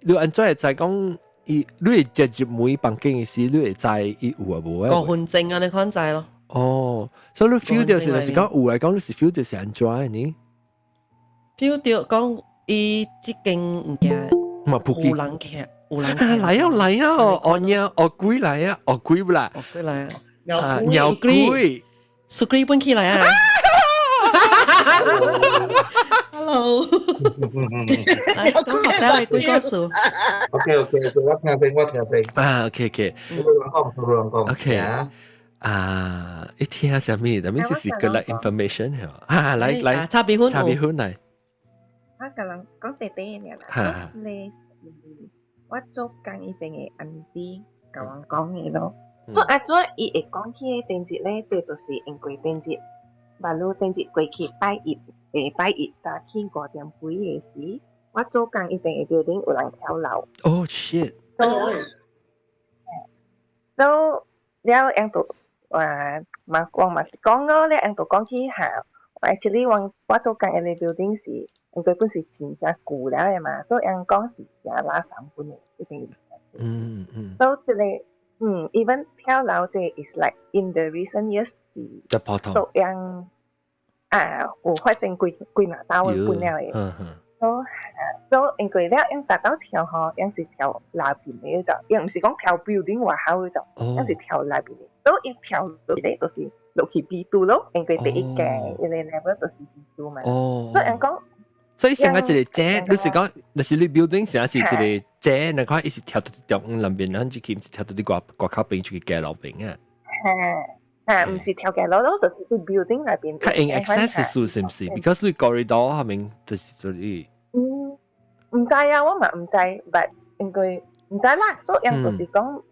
你按怎會知講？伊你會直入門房間的時，你會知伊有啊無啊？5分鐘按呢款知咯。哦，所以你 feel 到是若是講有來講，你是 feel 到是按怎的呢？feel 到講伊這間物件有人客，有人客來啊來啊！哦鳥哦鬼來啊！哦鬼不啦？哦鬼來啊！鳥鬼，蘇鬼本起來啊！Hello，來講學校的鬼故事。 OK，我聽聽，我聽聽。啊，OK。我人講，我人講。 OK。啊，一聽啥物？啥物就是 collect information 係嘛？啊，來來，茶米粉，茶米粉來。我共人講短短的爾啦，你我做工彼邊的 auntie 共我講的咯。所以按怎伊會講起的頂日咧，這就是因為頂日，馬路頂日過去拜一，下拜一早起5點幾的時，我做工彼邊的 building 有人跳樓。 Oh shit！都了，𪜶就話嘛，我嘛講咯，了𪜶就講起嚇，actually 我我做工的 building 是，因為本是真正舊了的嘛，所以𪜶講是誠垃圾本的，一定。所以這個even 跳樓這個 is like in the recent years 是做樣啊，有發生幾幾若道的本了的。所所以因為了𪜶達到跳吼，𪜶是跳內邊的就，𪜶毋是講跳 building 外口的就，𪜶是跳內邊的。所以伊跳落去就是落去 B2 咯，因為第一個一個 level 就是 B2 嘛。所以𪜶講，所以成個一個井，你是講，若是你 building 成是一個井，你看伊是跳到中央邊，咱只去毋是跳到佇外外口邊出去街路邊啊。嚇嚇，毋是跳街路咯，就是佇 building 內邊。較用 access 數是毋是？Because 你 corridor 下面就是就是。嗯，毋知啊，我嘛毋知，but 應該毋知啦，所以𪜶就是講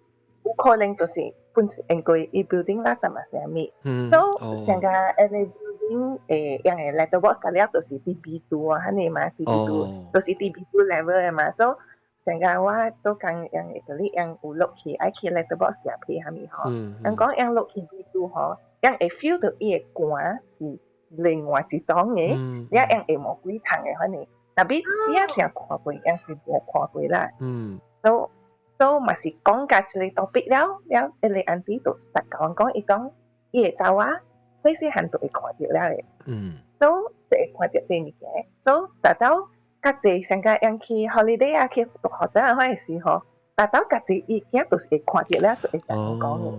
有可能就是本是因為伊 building 啦，什麼啥物，所以成個那個 building 𪜶个 letterbox 了就是佇 B2 啊，按呢嘛，佇 B2 就是佇 B2 level 的嘛，所以成個我做工𪜶會甲你𪜶有落去愛去 letterbox 夾皮啥物吼，𪜶講𪜶落去 B2 吼，𪜶會 feel 到伊的寒是另外一種的，了𪜶會毛幾層的反正，但欲真正看過，𪜶是無看過啦。都嘛是講甲這個 topic 了，了，彼個 auntie 就實共我講，伊講伊的查某細細漢就會看著了的，所以就會看著這物件，所以達到較濟上個𪜶去 holiday 啊，去讀學校嗰時吼，達到較濟伊囝就是會看著了，就會共我講的。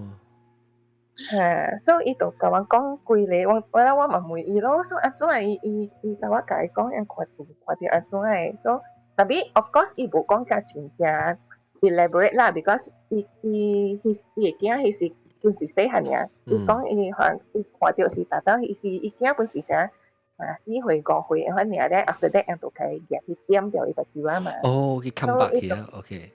嚇，所以伊就共我講幾个，我嘛問伊咯，所以按怎伊伊伊查某共伊講，𪜶看著看著按怎的，所以 tapi of course 伊無講甲真正 elaborate 啦，because 伊伊伊伊的囝彼時本是細漢爾，伊講伊看伊看著是達到彼時伊囝本是啥4歲5歲反正咧，after that 𪜶就開舉去點掉伊目睭仔嘛。哦，去 come back 去啊，OK。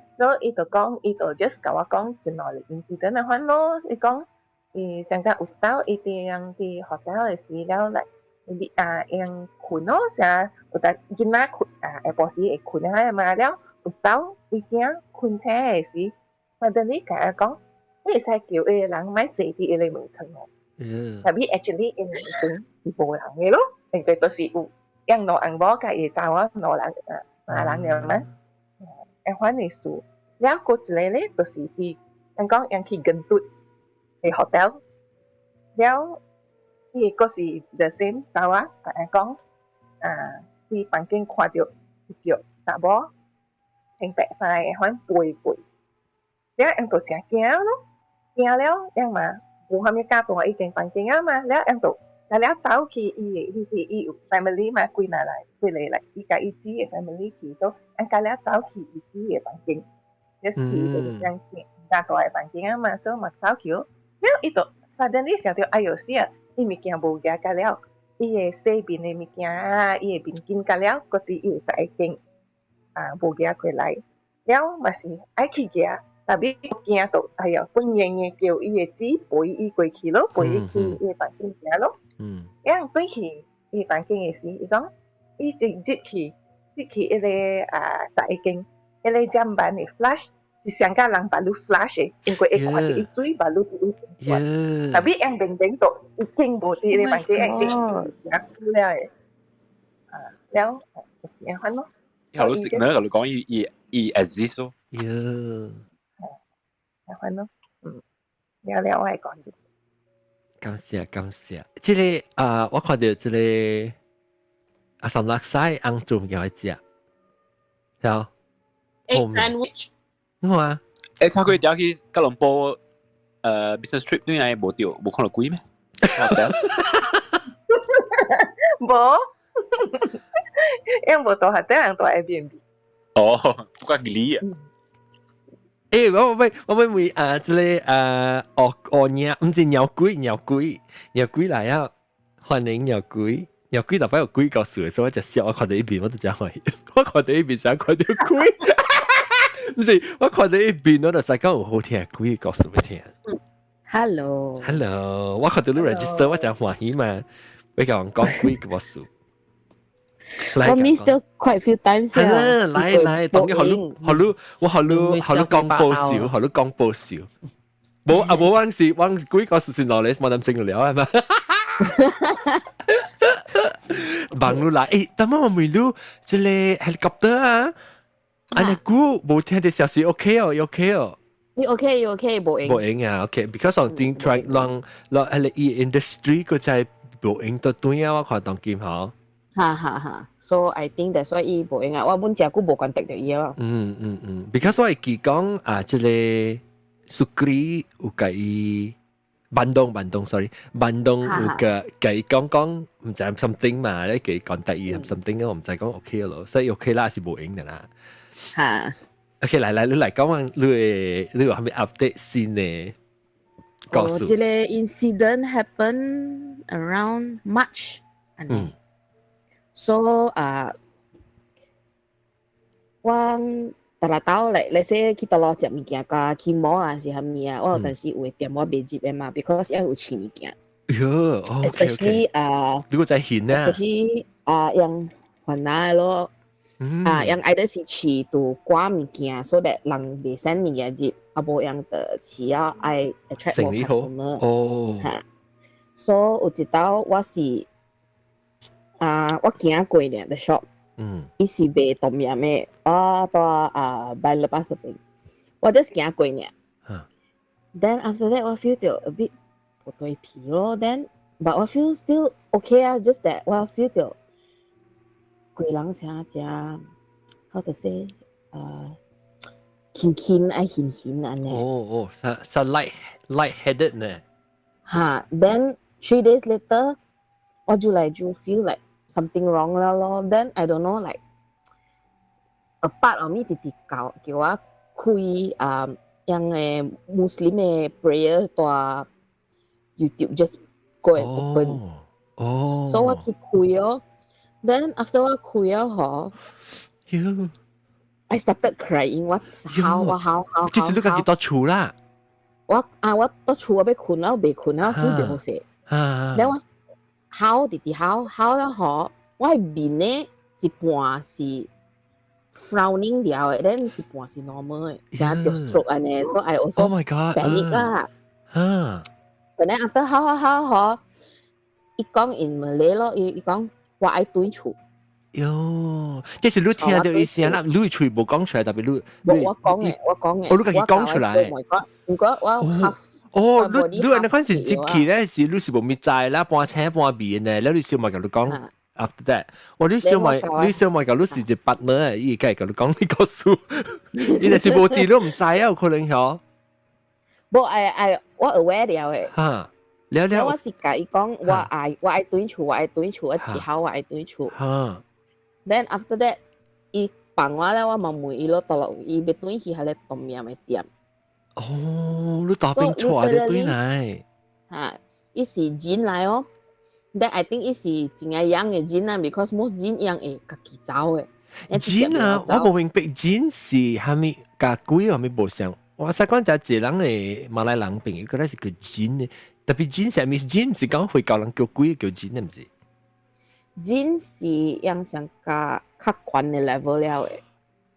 所以伊就講，伊就 just 共我講一兩個 incident 啊款咯。伊講，伊上個有一擺伊佇𪜶佇 hotel 的時了來，你啊𪜶睏咯，啥有當囡仔睏啊，下晡時會睏啊嘛了，有當伊囝睏醒的時，suddenly 共伊講，你會使叫彼個人莫坐佇彼個門窗哦。Tapi actually 𪜶門窗是無人的咯，因為就是有𪜶兩翁某佮伊查某兩人啊，三人爾嘛。會款的事，了閣一個咧，就是佇人講𪜶去 Gentut 的 hotel，了伊閣是 the same 查某共伊講，啊，佇房間看著一腳查某穿白衫的款飛過，了𪜶就誠驚咯，驚了𪜶嘛無啥物敢蹛伊間房間啊嘛，了𪜶就了走去伊的彼個伊有 family 嘛，幾若來幾个來，伊共伊姊的 family 去，所以𪜶甲了走去伊姊的房間，就是去伊個間較大的房間啊嘛，所以嘛走去咯，了伊就 suddenly 想著，哎喲死啊，伊物件無舉甲了，伊的洗面的物件啊，伊的面巾甲了，閣佇伊的雜間啊無舉過來，了嘛是愛去舉，但欲驚到，哎喲，本硬硬叫伊的姊陪伊過去咯，陪伊去伊的房間行咯。𪜶轉去伊房間的時，伊講伊一入去入去彼個啊雜間，彼個砧板的 flush 是上甲人目睭 flush 的，因為會看著伊水目睭佇伊但欲𪜶明明就已經無佇彼個房間，已經行久了的，啊，了就是按款咯。頭你食呢，頭你講伊伊伊 exist 咯。按款咯，嗯，了了我會講這。感謝感謝，這個啊，我看著這個阿三六西紅做物件來食，曉 Egg sandwich。你看啊，誒，差幾條去吉隆坡business trip 對來無著，無看著鬼咩？無，因無蹛下底人蹛 Airbnb。哦，不過你啊。欸，我欲問啊，這個啊，哦哦鳥，毋是鳥鬼，鳥鬼，鳥鬼來啊！歡迎鳥鬼，鳥鬼逐擺有鬼故事的，所以我就笑，我看著伊面我就誠歡喜，我看著伊面想看著鬼，毋是，我看著伊面我就知講有好聽的鬼故事欲聽。 Hello。 Hello，我看著你 register 我誠歡喜嘛，欲共人講鬼故事。我 miss 咗 quite few times。係啦，來來，當然予你予你，我予你予你講報數，予你講報數。無啊無，我是我鬼故事先落嚟，冇咁正了係嘛？問你來，欸，等我問你，這個 helicopter 啊，按呢久無聽這消息，OK 哦，OK 哦。伊 OK，伊 OK，無閒。無閒啊，OK，because 上頂 try 讓讓彼個 industry 閣在無閒都對啊，我看當今吼。哈哈哈，so I think that's why 伊無閒啊，我本誠久無 contact 著伊啊。嗯嗯嗯，because 我會記講啊，這個 Sukri 有共伊 Bandung Bandung sorry，Bandung 有個共伊講講毋知 something 嘛，咧共伊 contact 伊 something 我毋知講 OK 咯，所以 OK 啦，是無閒的啦。哈。 OK，來來，你來講講你的你有啥物 update 新的故事？哦，這個 incident happen around March。嗯。So 啊，我逐逐日兜嚟，你說去倒落食物件，甲去摸啊是啥物啊，我有陣時有的店我袂入的嘛，because 抑有飼物件。喲，especially 啊，如果在現啊，especially 啊，用雲南的咯，啊，用愛的是飼都掛物件，所以人袂使物件入，啊無用的飼啊愛 attract more customer。哦，嚇，所以有一道我是啊，我行過爾的 shop。伊是賣冬陰的，我蹛啊 Bayan Lepas 那邊，我 just 行過爾。Then after that 我 feel 到 a bit 無對皮咯，then but 我 feel still okay 啊，just that 我 feel 到規人聲誠 how to say 啊，輕輕愛輕輕按呢。哦哦，是是 light headed 呢。哈，then 3 days later 我就來就 feel like something wrong 了咯，then I don't know like a part of me 直直教叫我開啊，樣的 Muslim 的 prayer 蹛 YouTube just go and open。所以我去開哦，then after 我開了嗬，I started crying，我哭我哭哭。這是你家己佇厝啦？我啊我佇厝我欲睏了袂睏了，feel 袂好勢。then 我哭直直哭哭了嗬，我的面呢一半是 frowning 了的，then 一半是 normal 的，像得 stroke 按呢，所以 I also Oh my God panic 啦。But then after 哭哭哭嗬，伊講 in Malay 咯，伊伊講我愛轉厝。喲，這是你聽著伊聲啦，你喙無講出來，特別你。無我講的，我講的。哦，你家己講出來。毋過我 half。哦，你你按呢款是入去咧，是你是無物知啦，半醒半眠的，了你小妹共你講，after that，我你小妹你小妹共你是一 partner，伊會共你講呢個事，伊若是無佇你毋知啊，有可能嗬。無，I 我 aware 了的。哈，了了。我是共伊講，我愛我愛轉厝，我愛轉厝，我之後我愛轉厝。Then after that，伊放我咧，我嘛問伊咯，倒落伊欲轉去彼个東面的店。哦，你大邊帶你轉來。哈，伊是 jin 來哦。Then I think 伊是真正 young 的 jin 啊，because most jin 樣會家己走的。 jin 啊，我無明白 jin 是蝦米，佮鬼有蝦米無相。我實講就一個人的馬來人朋友，佢咧是叫 jin 的，特別 jin 是啥物？jin 是講回教人叫鬼叫 jin 的，毋是？ jin 是樣上較較懸的 level 了的。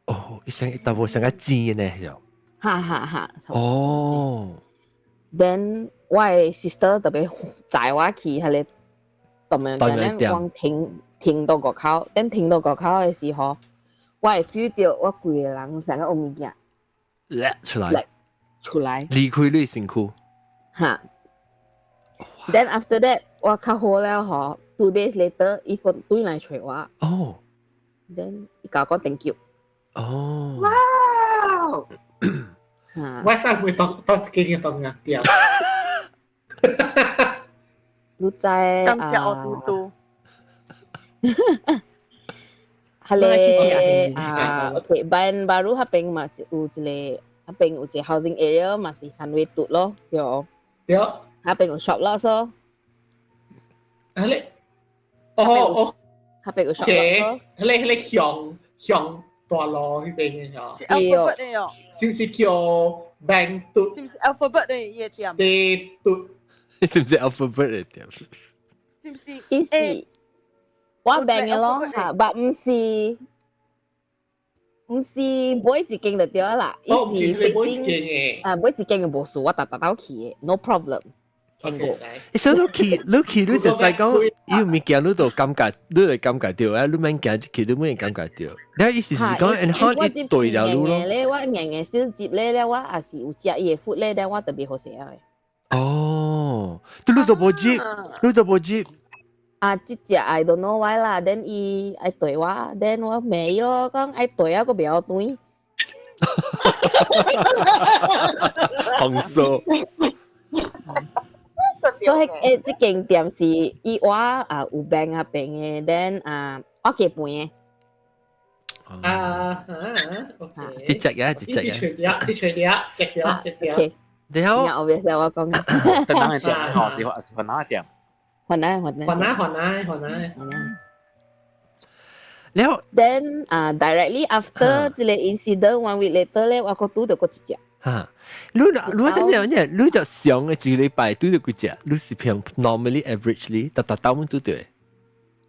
哦，伊上大部分上較錢呢，就。哈哈哈。哦。 Then 我的 sister 特別載我去彼个東面店，我停停到外口，等停到外口的時候，我會 feel 到我規个人成個有物件出來，出來，離開你身軀。哈。Then after that，我較好了嗬。2 days later，伊閣轉來揣我。哦。 Then 伊共我講 thank you。哦。哇！我上回當當時叫當硬掉。你知感謝我嘟嘟。係咧啊，OK，Bayan Baru 彼邊嘛是有一個，彼邊有一個 housing area 嘛是 Sunway 嘟咯，對。對。彼邊有 shop 咯，所。係咧。哦哦。彼邊有 shop 咯。係咧係咧向向大路彼邊嘅是 alphabet 的哦。是毋是叫 Bank 嘟？是毋是 alphabet 的伊个店？ D 嘟。是毋是 alphabet 的店？是毋是？伊是我病的咯，嚇，但毋是毋是買一間就對啦，伊是買一間的。啊，買一間的無事，我逐逐兜去的，no problem。所以你去你去你就知講，伊有物件你就感覺，你會感覺著啊，你免行入去，你免感覺著。你意思是講，然後伊對了你咯。咧，我硬硬小接咧咧，我也是有食伊的 food 咧，咧我特別好食的。哦，你都無接，你都無接。啊，這隻 I don't know why 啦，then 伊愛對我，then 我罵伊咯，講愛對啊，閣袂曉轉。紅素。所以誒，這間店是伊我啊有病啊病的，then 啊我加飯的。啊啊，OK。這隻嘅，這隻嘅。這隻嘅，這隻這隻。然後。 obviously 我講。等等的店，吼是是雲南的店。雲南雲南。雲南雲南雲南。了 Then 啊，directly after 這個 incident one week later 咧，我閣拄著閣一隻。嚇，你等陣呢？你就上嘅一個禮拜拄著幾隻？你是平 normally averagely 逐逐兜阮拄著？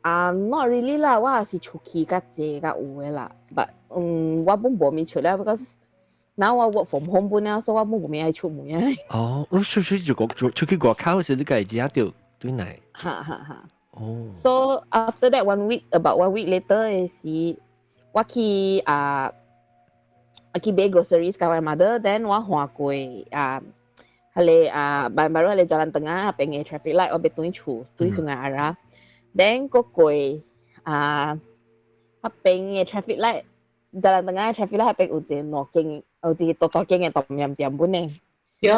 啊，not really 啦，我也是出去較濟較有的啦，but 我本無咪出啦，because now 我 work from home 本了，所以我本無咪愛出門啊。哦，你出就個出去外口時，你家己食著對來。哈哈哈。哦。 So after that one week, about one week later 的時，我去啊，我去買 groceries 共我 mother，then 我橫過啊，彼个啊，Bayan Baru 彼个 Jalan Tengah 邊的 traffic light，我欲轉厝，轉 Sungai Ara。then 閣過啊，彼邊的 traffic light，Jalan Tengah 的 traffic light 彼邊有一個兩間，有一個大大間的冬陰店本的。對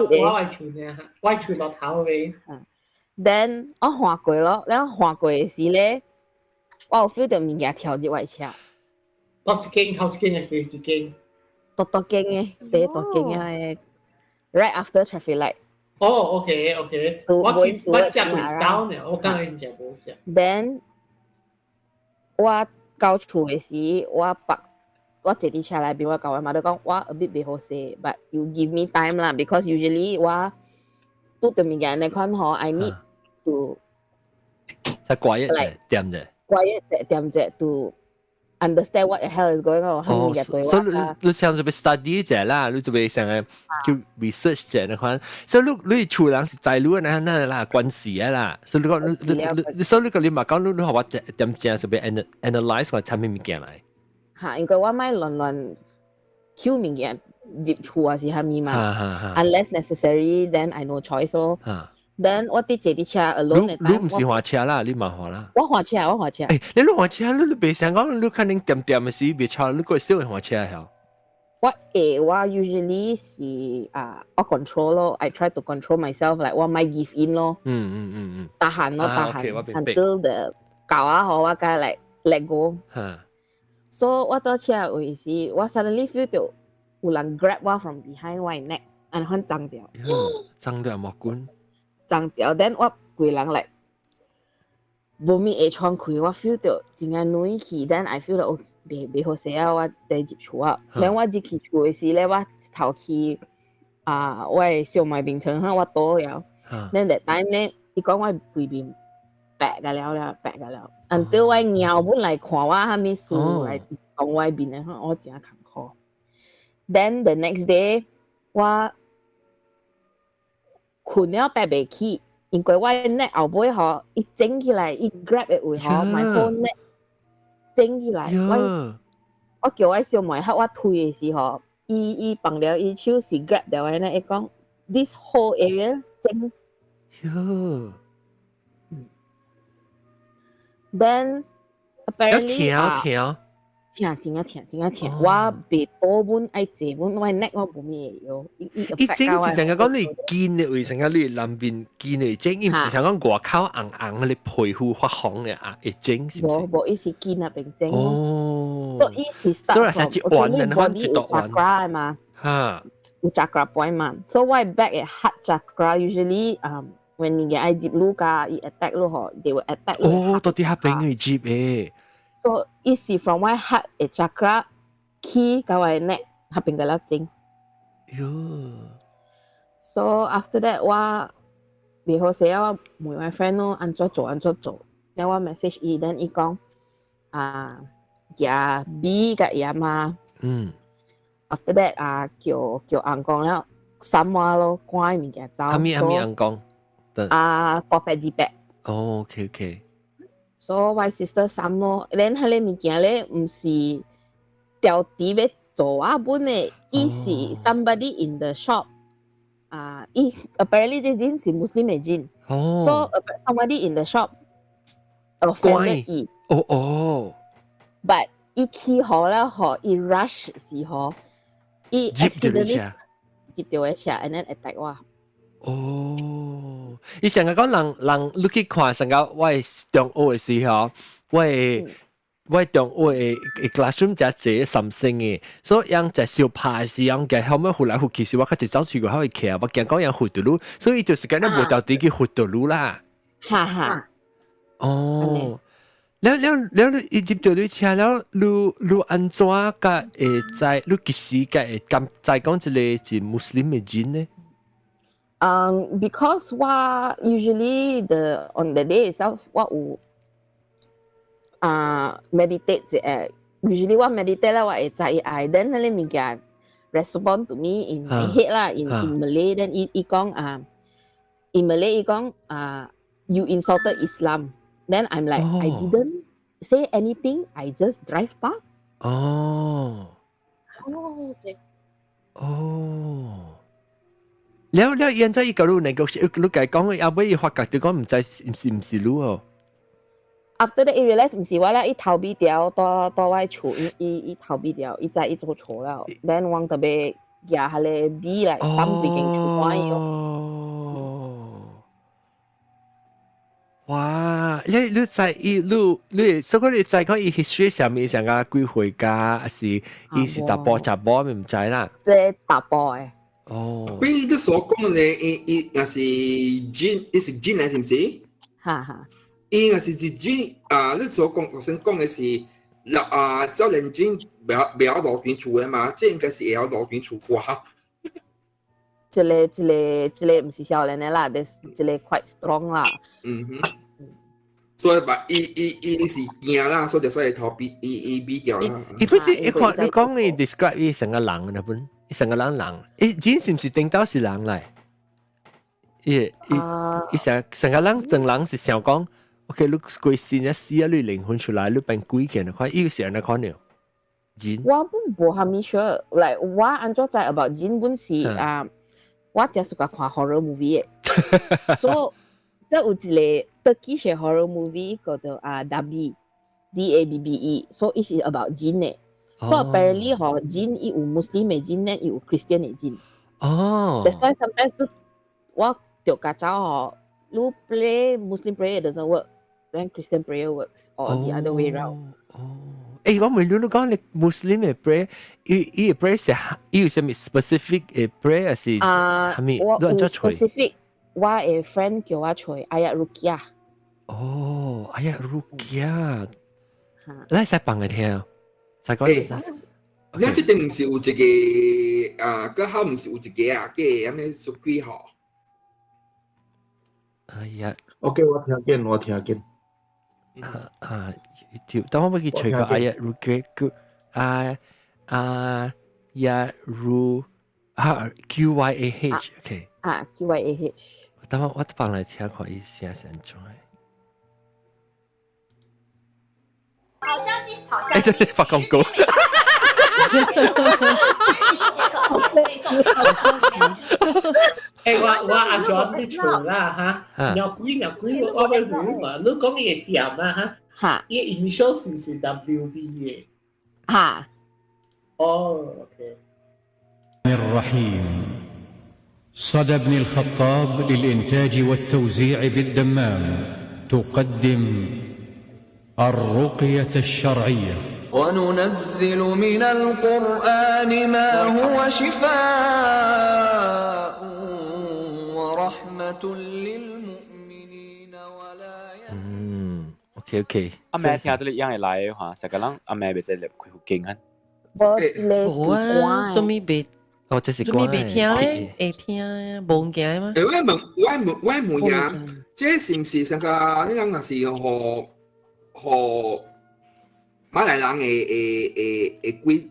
對，我愛厝呢，我厝落頭尾。 Then 我橫過咯，然後橫過的時咧，我有 feel 到物件跳入我的車。多一間，頭一間還是第二間？大大間的，第一大間的，right after traffic light。哦，OK，我去我食過 down 呢，我感覺應該無食。 Then 我到厝的時，我泊我坐佇車內邊，我共我媽都講我 a bit 袂好勢，but you give me time 啦，because usually 我拄著物件按呢款吼，I need to 再掛一隻點啫。掛一隻點隻 to understand what the hell is going on。哦，所以你像做欲 study 者啦，你做欲想個就 research 者那款，所以你厝人是知你那那啦關係啊啦，所以你講你所以你講你嘛講你你學我點正做欲 analyse 個產品物件來。嚇，因為我莫亂亂抾物件入厝還是啥物嘛，unless necessary，then I no choice 咯。Then 我佇坐佇車 alone。你唔是駛車啦，你嘛駛啦。我駛車，我駛車。欸，你駛車，你袂想講，你可能恬恬的時袂車，你閣會會駛車曉？我會，我 usually 是啊，我 control 咯，I try to control myself，like 我莫 give in 咯。Tahan 咯，tahan until the 到啊好，我該 like let go。So 我到車位時，我 suddenly feel 到有人 grab 我 from behind 我 neck，按呢款衝著。衝著毛管。衝著，then 我規人 like 無物會喘氣，我 feel 到真正軟去，then I feel 到哦，袂好勢啊，我得入厝啊。then 我入去厝的時咧，我頭去啊，我的小妹眠床下我倒了。then that time 咧，伊講我規面白個了了，白個了。until 我貓本來看我啥物事來動我面的，我真艱苦。Then the next day，我睏了爬袂起，因為我 neck 後尾吼，伊整起來，伊 grab 的位吼，my whole neck 整起來。我叫我小妹喺我推的時候，伊放了伊手是 grab 著我 neck，伊講 this whole area 整。喲。 Then apparently 疼疼。疼，真正疼，真正疼。我袂倒本愛坐本，我 neck 我無咩會曉。伊整是成個講你肩的位，成個你南邊肩的整，伊毋是像講外口紅紅的皮膚發紅的啊，會整是毋是？無無，伊是肩那邊整。哦。所以伊是 start from。所以是一彎，兩一道彎。 chakra 嘛。哈。有 chakra point 嘛。所以我 back 的 heart chakra usually when 物件愛入你家，伊 attack 你吼，they will attack 哦，到底遐邊會入的。 So 伊是 from 我 heart 的 chakra 起到我 neck 彼邊個了整。喲。 So after that 我袂好勢啊，我問我 friend 咯，按怎做按怎做，然後我 message 伊，then 伊講啊，夾米佮伊阿媽。After that 啊，叫翁公了，攕我咯，趕物件走。啥物啥物翁公？啊，大伯二伯。哦，OK。 So 我 sister 攕咯，then 彼个物件咧，毋是調佇欲做我本的，伊是 somebody in the shop。啊，伊 apparently 這 jin 是 Muslim 的 jin。哦。 So somebody in the shop offended 伊。哦哦。 But 伊起予了予，伊 rush 時候，伊 accidentally 接著我車，and then attack 我。哦，伊成日講人人你去看成個我中學的時候，我中學的 classroom 誠濟三星的，所以𪜶在相拍時，𪜶嘅後尾呼來呼去時，我較濟走出去較會徛，我驚講𪜶呼著你，所以就是講你無條地去呼著你啦。哈哈。哦，了了了，你伊入到你車了，你按怎甲會知？你幾時甲會敢知講這個是穆斯林的人呢？ Because 我 usually the on the day itself 我有啊 meditate 一個，usually 我 meditate 咧，我會知愛，then 彼个物件 respond to me in my head 啦，in Malay，then 伊伊講啊，in Malay 伊講啊，you insulted Islam，then I'm like I didn't say anything, I just drive past。哦。哦，對。哦。了了，現在伊個你個你家講，後尾伊發覺就講毋知是毋是你哦。 After that，伊 realize 毋是我啦，伊逃避掉，蹛蹛我厝，伊伊伊逃避掉，伊知伊做錯了，then 我特別舉彼个米來送規間厝看伊哦。哇！你知伊你你，所以你知講伊 history 上面上個幾歲家，還是伊是查埔查某，毋知啦。這查埔的。哦。比你所講的，伊伊若是 jin，伊是 jin 來是毋是？哈哈。伊若是是 jin 啊，你所講頭先講的是，啊，少年 jin 袂曉路邊厝的嘛，這應該是會曉路邊厝啩。這个這个這个毋是少年的啦，這這个 quite strong 啦。嗯哼。所以把伊伊伊是驚啦，所以就所以逃避，伊伊避掉啦。伊不是伊看你講伊 describe 伊成個人那本，伊成個人人，伊 jin 是毋是頂到是人來？伊伊伊成成個人當人是想講，OK，你規身一死啊，你靈魂出來，你變鬼去那款，伊是按呢款了。jin 我本無蝦米 sure，like 我按怎知 about jin 本是啊，我真喜歡看 horror movie 的，所以這有一個 Turkish horror movie 叫做啊 Dabbe，D A B B E，所以伊是 about jin 的。所以 apparently 吼，jin 伊有 Muslim 的 jin 咧，伊有 Christian 的 jin。哦。 That's why sometimes 我著共走吼，你 pray Muslim prayer doesn't work，then Christian prayer works or the other way round。哦。誒，我問你，你講你 Muslim 的 prayer，伊伊的 prayer 是伊有啥物 specific 的 prayer 還是啊？啥物？我有你按怎揣 specific，我的 friend 叫我揣 ayat ruqyah。哦，ayat ruqyah，你使放來聽，再講一次。你這邊毋是有一個啊？閣好毋是有一個啊？叫啥物術鬼吼？哎呀，OK，我聽見，我聽見。啊啊，YouTube，等我欲去揣個 ayat ruqyah 個啊啊 ayat ru 啊 Q Y A H，OK。啊，Q Y A H。等我我放來聽看伊寫是按怎。好消息，好消息！發廣告。好消息。誒，我我阿 John 啲厝啦嚇，鳥鬼鳥鬼，我欲問嘛，你講伊的店啊嚇，伊 initial 是毋是 WB 的？嚇。哦，OK。 الرحيم صدى ابن الخطاب للإنتاج والتوزيع بالدمام تقدم الرقية الشرعية وننزل من القرآن ما هو شفاء ورحمة للمؤمنين ولا 嗯，OK OK。阿妹聽這個樣會來的話，成個人阿妹袂使入開佛經啊。無這個無啊，做咩袂？哦，這是做咩袂聽咧？會聽無物件嗎？誒，我問我問我問呀，這是毋是上個你講若是予予馬來人的的的的鬼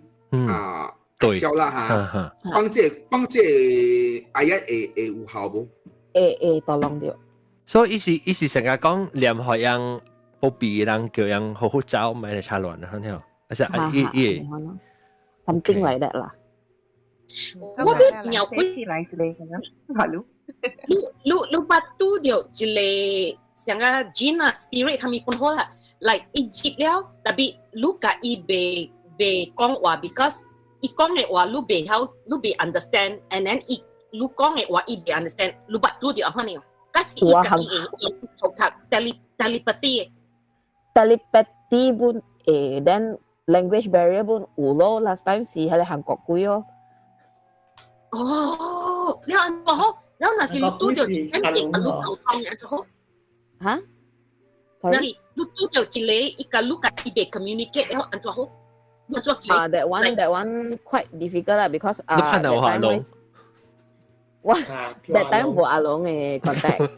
啊教啦嚇，放這放這 ayat 會會有效無？會會 tolong 著。所以伊是伊是成日講念予人保庇人，叫人好好走，莫來插亂啊，肯定。還是啊，伊伊 something like that 啦。我欲鳥鬼來一個咁樣，Hello。你你你捌拄著一個像個 jin 啊 spirit 啥物本好啦，來伊入了，tapi 你共伊袂袂講話，because 伊講的話你袂曉，你袂 understand，and then 伊你講的話伊袂 understand，你捌拄著按呢？可是伊家己會會讀 telepathy。 telepathy 本會，then language barrier 本有咯。Last time 是彼个韓國鬼哦。哦，你按怎好？然後若是你拄著一點點，你溝通按怎好？嚇？若是你你拄著一个，伊共你共伊袂 communicate 了，按怎好？按怎啊，that one quite difficult 啦，because 你拍到阿龍？我 that time 無阿龍嘅 contact，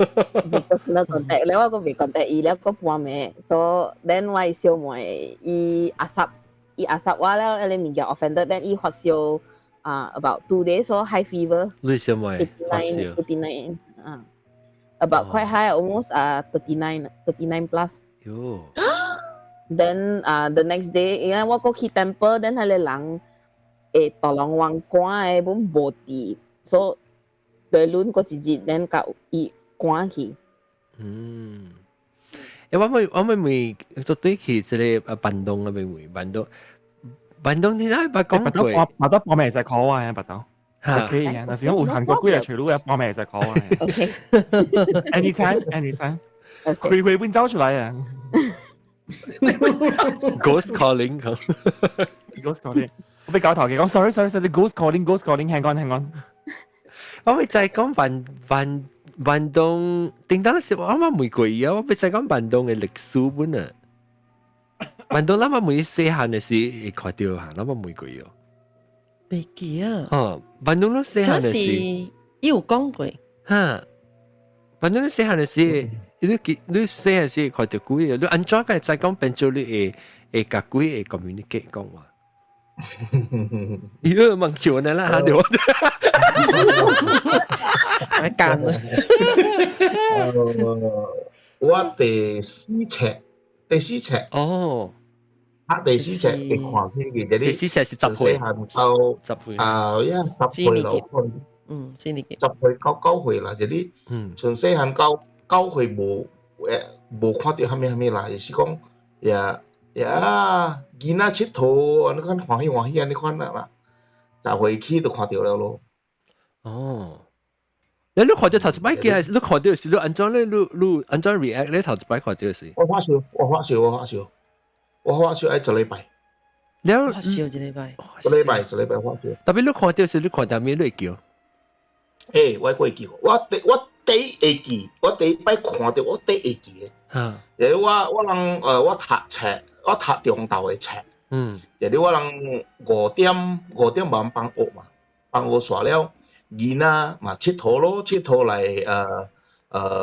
無 personal contact，了我閣未 contact 伊，了閣半暝，so then 我小妹伊阿濕，伊阿濕我了，彼个物件 offended，then 伊發燒啊，about 2 days so high fever。你小妹發燒？89 啊，about quite high, almost 啊 39, 39 plus。喲。 Then 啊，the next day，因為我閣去 temple，then 彼个人會大龍灣趕的，本無佇，所以對輪過一日，then 共伊趕去。嗯。我咪問，到底去這个啊板東啊，咪問板東，板東你哪捌講過？白豆半暝會使 call 我啊，白豆。OK 啊，但是講有韓國幾日除咗半暝會使 call 我。 OK。 Anytime, anytime。開會變走出來啊！Ghost calling ，Ghost calling。我俾搞頭嘅講，sorry sorry sorry，ghost calling ghost calling，hang on hang on。我咪就係講板東，頂當時我啱啱問過伊啊，我咪就係講板東嘅歷史本啊。板東咱嘛每細漢嘅時會看著嚇，咱嘛問過伊哦。袂記啊。哦，板東攏細漢嘅時，伊有講過。哈，板東你細漢嘅時，你記你細漢時看著鬼，你按怎個知講變做你會會共鬼會 communicate 講話？咦，問橋呢啦，對我。幹啦！我第四冊，第四冊。哦。啊，第四冊會看起嘅，第四冊是10歲，到10歲。啊，一10歲咯，嗯，四年級。10歲到9歲啦，就是你，從細漢到九歲無看著啥物啥物啦，就是講也也囡仔𨑨迌，按呢款歡喜歡喜按呢款啦，10歲起就看著了咯。哦。你看著頭一擺見，你看著是你按怎咧？你按怎 react 咧？頭一擺看著是？我發燒，我發燒，我發燒，我發燒愛一禮拜。了發燒一禮拜。一禮拜，一禮拜發燒。 Tapi 你看著是你看著咩？你會叫？欸，我會記，我第一會記，我第一擺看著我第一會記的。因為我人我讀冊，我讀中晝的冊。因為我人5點半放學嘛，放學煞了，囡仔嘛𨑨迌咯，𨑨迌來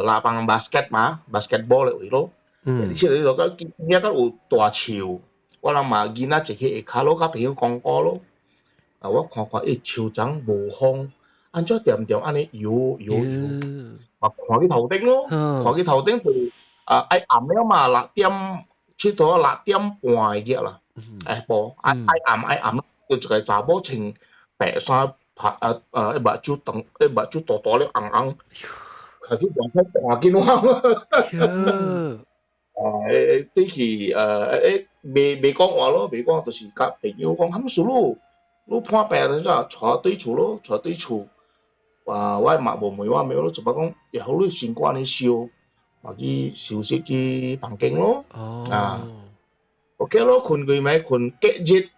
拉幫 basket 嘛，basketball 的位咯。𨑨迌就到見遐個有大樹，我人嘛囡仔坐去下跤咯，佮朋友講古咯。啊，我看看，欸，樹叢無風，按怎恬恬按呢搖搖搖，嘛看去頭頂咯，看去頭頂就啊愛暗了嘛，6點𨑨迌6點半的啦，下晡愛愛暗愛暗，就一個查某穿白衫，拍啊啊，目睭長，目睭大大咧紅紅，開去外口看見我。啊，對去未講話咯，未講就是佮朋友講，含事咯，你破病了咋，帶對厝咯，帶對厝。啊，我嘛無問我沒咯，就捌講，會好你身軀按呢燒，嘛去休息去房間咯。啊，OK 咯，睏幾暝，睏隔日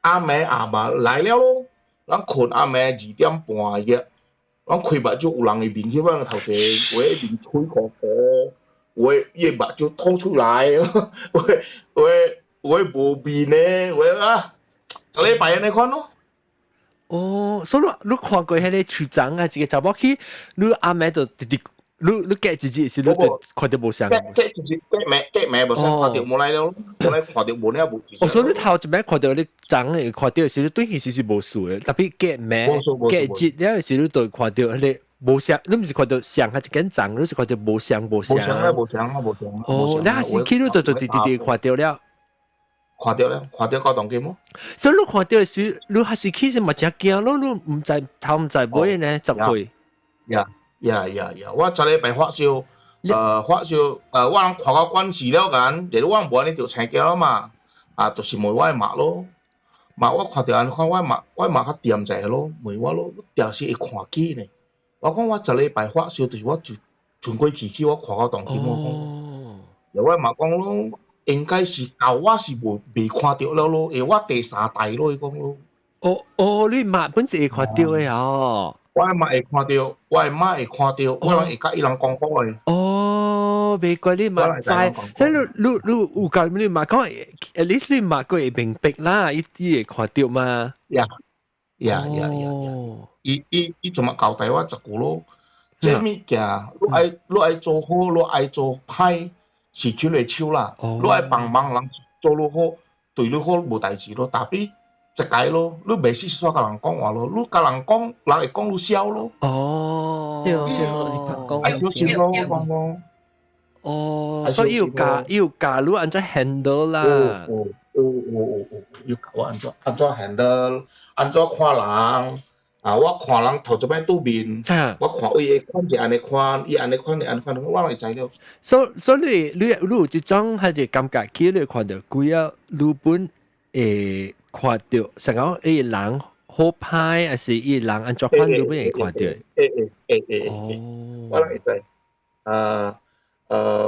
暗暝阿媽來了咯，咱睏暗暝2點半嘅，咱開目睭有人的面去，咱頭前有的面吹糊糊，有的伊的目睭吐出來，有的有的有的無面的，有的啊，一禮拜按呢款咯。哦，所以你看過彼個樹叢啊，一個查某去，你暗暝就直直，你隔一日是你就看著無相。隔隔一日隔暝隔暝無相，看著無來了，無來看著無了無。哦，所以你頭一擺看著你叢的看著時，對其實是無事的，tapi 隔暝隔日了時，你就看著彼個無相，你毋是看著相還是間叢，你是看著無相無相。無相啊，無相啊，無相。哦，你還是去你就就直直直看著了。看著了，看著到當今麼？所以你看著時，你還是其實嘛真驚咯，你毋知頭毋知尾呢，10歲。 Yeah yeah yeah yeah！我昨禮拜發燒，發燒，我人看到關係了間，就是我無按呢就青驚了嘛，啊，就是問我的媽咯，媽我看著按呢款，我媽我媽較恬者咯，問我咯，定時會看見呢。我講我昨禮拜發燒，就是我就喘過氣去，我看到當今我講，我媽講咯。應該是舊我是無未看著了咯，因為我第三代咯，伊講咯。哦哦，你媽本是會看著的哦。我媽會看到，我媽會看到，我人會佮伊人講講的。哦，袂怪你嘛知，所以你有教你嘛講，at least 你嘛閣會明白啦，伊會看到嘛。 Yeah。伊做乜交代我一句咯？這物件你愛做好，你愛做歹是去你手啦。你愛幫忙人做你好，對你好無代誌咯。tapi 一解咯，你袂使煞共人講話咯。你共人講，人會講你痟咯。哦，對，最好你講愛小心咯，講咯。哦，所以要教你按怎 handle 啦。哦，要教我按怎 handle，按怎看人。啊！我看人頭一擺拄面，我看伊的款是按呢款，伊按呢款是按呢款，我會知了。所以你有這種係一感覺，去你看到鬼啊，你本會看到，想講伊人好歹，還是伊人按怎款，你本會看到。會，我會知。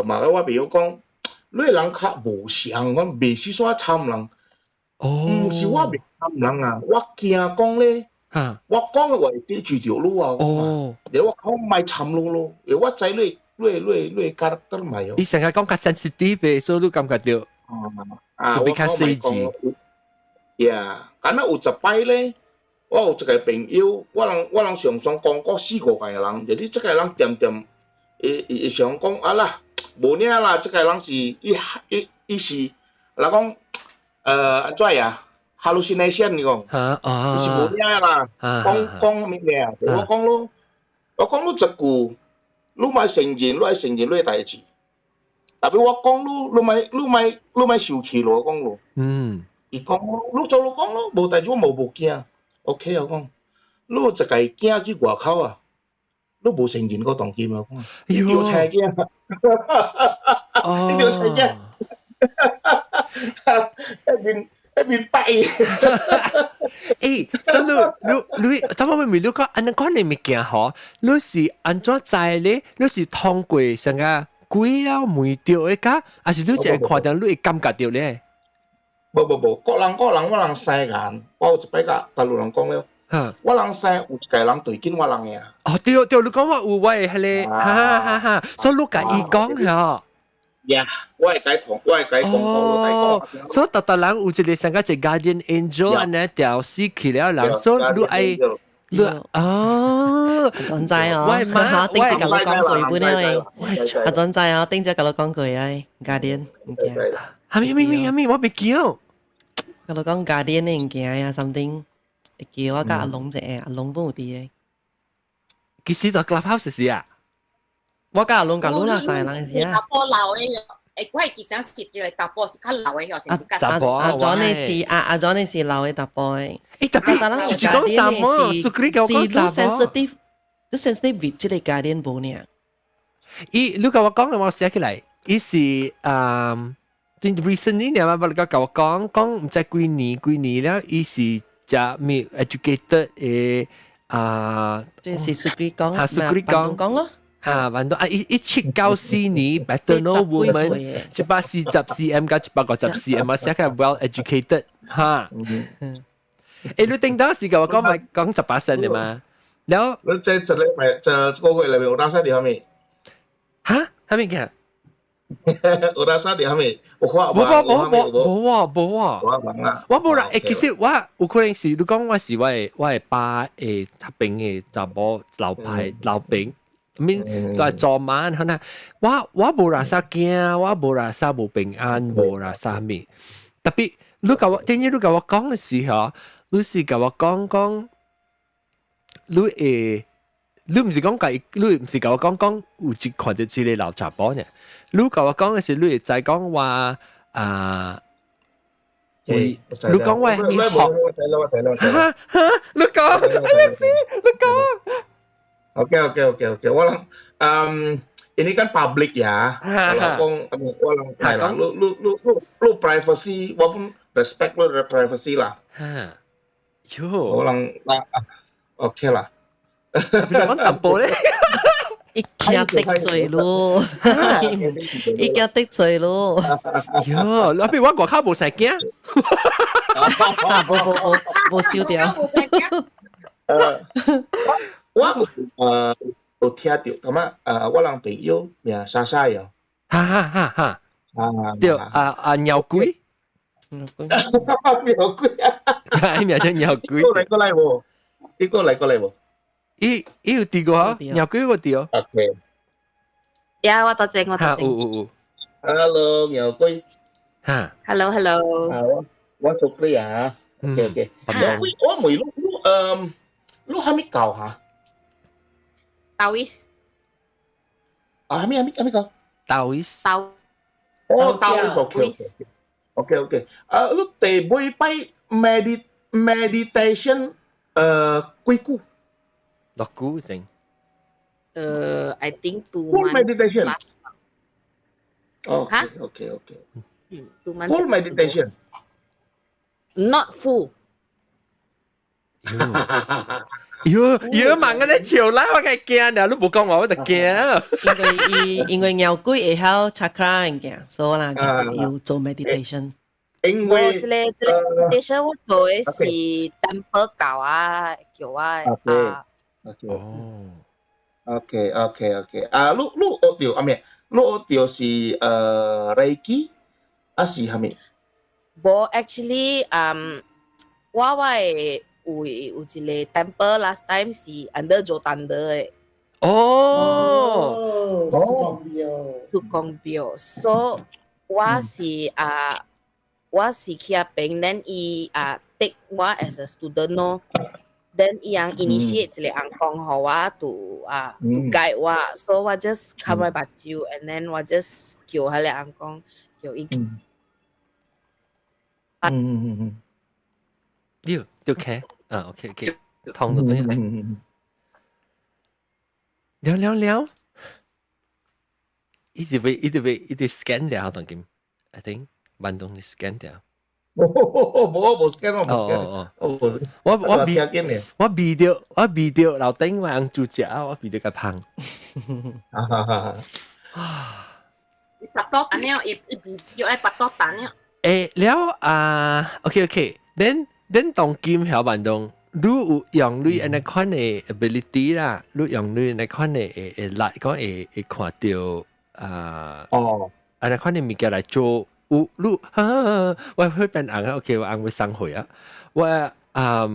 嘛，我比如講，你人較無相，我袂是說參人。哦。毋是我袂參人啊，我驚講咧。我講的話會得罪著你啊！哦，你我講莫參你咯，因為我知你 character 嘛哦。你成日講較 sensitive 的，所以你感覺著啊，就比較細緻。 Yeah，敢若有一擺咧，我有一個朋友，我人常常講過四五個人，就你這個人恬恬，伊想講啊啦，無影啦，這個人是伊是，人講按怎呀？hallucination 你講，伊是無影啦，講講物件，我講咯，我講你一句，你莫承認，你愛承認你的代誌。tapi 我講你，你莫受氣咯，我講咯。伊講你做你講咯，無代誌我無驚。OK 我講，你一個囝去外口啊，你無承認過當今啊，我講。你著車囝，你著車囝，一面白。欸，所以你，等我問你講，按呢款的物件吼，你是按怎知咧？你是通過啥個鬼啊問著的甲，還是你一個看著你會感覺著咧？無無無，各人各人我人生眼，我有一擺共大陸人講了，我人生有一個人對緊我人的。哦，對對，你講我有我的彼個，哈哈哈，所以你共伊講嗬。 Yeah，我會解同，我會解講哦，所以逐逐人有一個像個一個 guardian angel 按呢條死去了人，所以你愛你哦，準知哦，我媽頂一共你講句本了阿準知哦，頂一共你講句哎，guardian 物件。哈咪咪咪咪，我袂記。共你講 guardian 的物件呀，something 會叫我佮阿龍一個，阿龍本有佇的。其實就 clubhouse 是啊。我佮阿龍佮你啦，三個人是啊。查埔老的，欸，我會記想是一個查埔是較老的，是是較查埔阿 Johnny 是阿 Johnny 是老的查埔的。欸，特別就是講查某，蘇格里講是 sensitive，你 sensitive with 這個 guardian 無呢？伊你共我講的，我寫起來，伊是recently 你嘛，你共我講講毋知幾年幾年了，伊是食咩 educated 的啊？這是蘇格里講，哈，蘇格里講講咯。哈，反正啊，1794年 better know woman 140 cm 加150 cm 啊，寫個 well educated 哈。欸，你頂當時共我講咪講18聲的嘛？然後你這一禮拜這個月裏面有當啥佇啥物？哈？啥物件？有當啥佇啥物？有看無無無無無啊無啊！我我無啦，欸，其實我有可能是你講我是我的爸的那邊的查某老派老兵。面都係做晚可能我無啦啥驚，我無啦啥無平安，無啦啥物。特別你共我，點解你共我講的時候，你是共我講講，你會，你毋是講共，你毋是共我講講有一看著一個老查某呢？你共我講的是你會知講話啊。你講我係學，哈哈，你講，哎呀死，你講。 Oke. 我諗, ini kan public ya. Kalau 我諗係啦，你 privacy，我pun respect 你的 privacy 啦。哈，喲，我諗嗱，OK 啦。講淡薄咧，伊驚得罪咯，伊驚得罪咯。喲，那邊我外口無使驚。無無無無燒掉。我有聽到，咁啊我人朋友名莎莎喲。哈哈哈哈。對啊啊鳥鬼。鳥鬼啊！伊名叫鳥鬼。過來過來無？伊過來過來無？伊伊有佇過啊？鳥鬼有佇哦。 OK。呀，我多正，我多正。有有有。 Hello，鳥鬼。哈。 Hello，Hello。啊，我做你啊。OK OK。鳥鬼，我問你，你啥物教哈？ Taoist。啊，啥物啥物啥物教？Taoist。 道。哦，Taoist OK OK OK。啊，你第尾擺 meditation 幾久？偌久先？I think 2 Full months meditation. Last. OK OK OK。嗯，2 months. Full meditation. Not full. 喲喲，問我咧笑啦，我梗係驚啦，你無講話我就驚。因為伊因為鳥鬼會曉 chakra 物件，所以我人要做 meditation。因為這個 meditation 我做的是 temple 教啊，叫我啊。哦。 OK OK OK。啊，你學著啊咩？你學著是Reiki，啊是啥物？無，actually，我的有一個 temple last time 是 under 做 tanda 的。哦，曙光廟。曙光廟，所以我是啊，我是去遐邊，then 伊啊 take 我 as a student 咯，then 伊人 initiate 一個尪公予我 to 啊 to guide 我，所以我 just 冚我目睭，and then 我 just 叫彼個尪公叫伊。要要企啊，OK OK，通到對啊。了了了，一直被一直被一直 scan 掉，當今，I think 萬東 scan 掉。無無 scan 我無 scan。哦哦，我避掉樓頂我人煮食，我避掉個胖。巴多蛋了，伊伊又愛巴多蛋了。了啊，OK OK，then 當今曉萬東，你有用你按呢款的 ability 啦，你用你按呢款的會會來講會會看著啊，按呢款的物件來做，有你哈，我會變紅啊，OK，我紅會送回啊，我啊，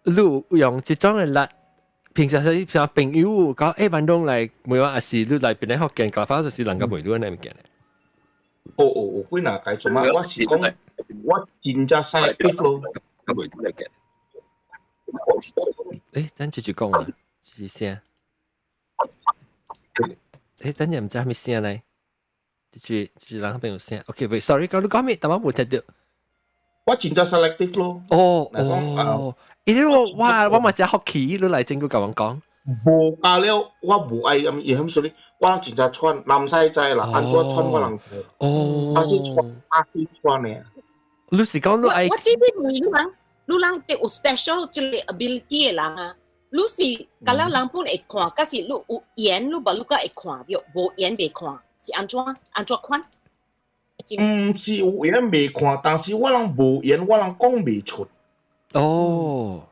你有用這種的力，平常時像朋友講，萬東來問我，還是你來邊咧福建搞法，就是人家問你按呢物件咧。哦哦，有幾若解做嘛？我是講，我真正 selective 咯。等繼續講啊，是聲。等陣毋知啥物聲咧？就是人彼邊有聲。OK，喂，sorry，講你講咩？但我無聽著。我真正 selective 咯。哦哦，因為我我我嘛真好奇，你來整個共阮講。無加了，我無愛咁伊咁說哩，我真正穿，南西知啦，按怎穿我人知。啊是穿啊是穿的。你是講你愛？我這邊問你人，你人得有 special 這個 ability 的人啊，你是甲了人本會看，可是你有緣，你無你閣會看著，無緣袂看，是按怎按怎款？毋是有緣袂看，但是我人無緣，我人講袂出。哦。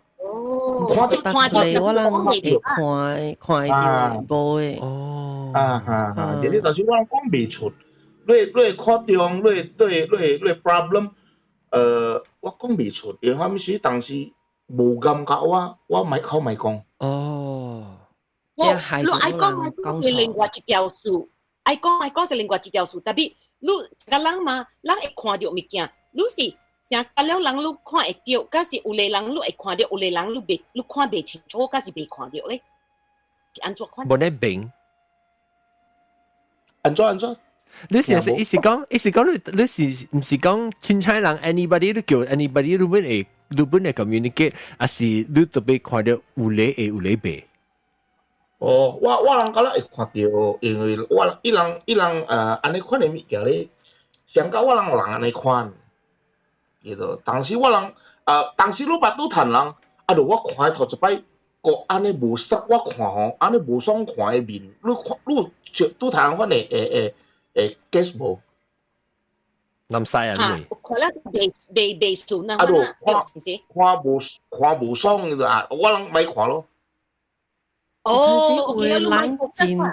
看到我人會看看會著，無的。哦。啊哈哈！就是但是我人講袂出，你會看中，你對你你 problem，我講袂出，因為啥物當時無感覺我，我莫口莫講。哦。我你愛講愛講是另外一條事，愛講愛講是另外一條事，tapi 你個人嘛，人會看著物件，你是。成個了人你看會著，可是有個人你會看著，有個人你袂，你看袂清楚，可是袂看著咧，是按怎款？無咧明。按怎按怎？你是意思講，意思講你你是毋是講凊彩人 anybody 你叫 anybody 你本會你本會 communicate，還是你特別看著有咧會有咧袂？哦，我人敢若會看著，因為我伊人伊人按呢款的物件咧，上甲我人有人按呢款。叫做，當時我人，當時你捌拄趁人，啊，著我看頭一擺，閣按呢無爽，我看吼，按呢無爽看的面，你看你拄趁款的會會會 guess 無？南西啊，你看了袂袂袂順啊，啊，著看看無看無爽就啊，我人莫看咯。哦，有人真，有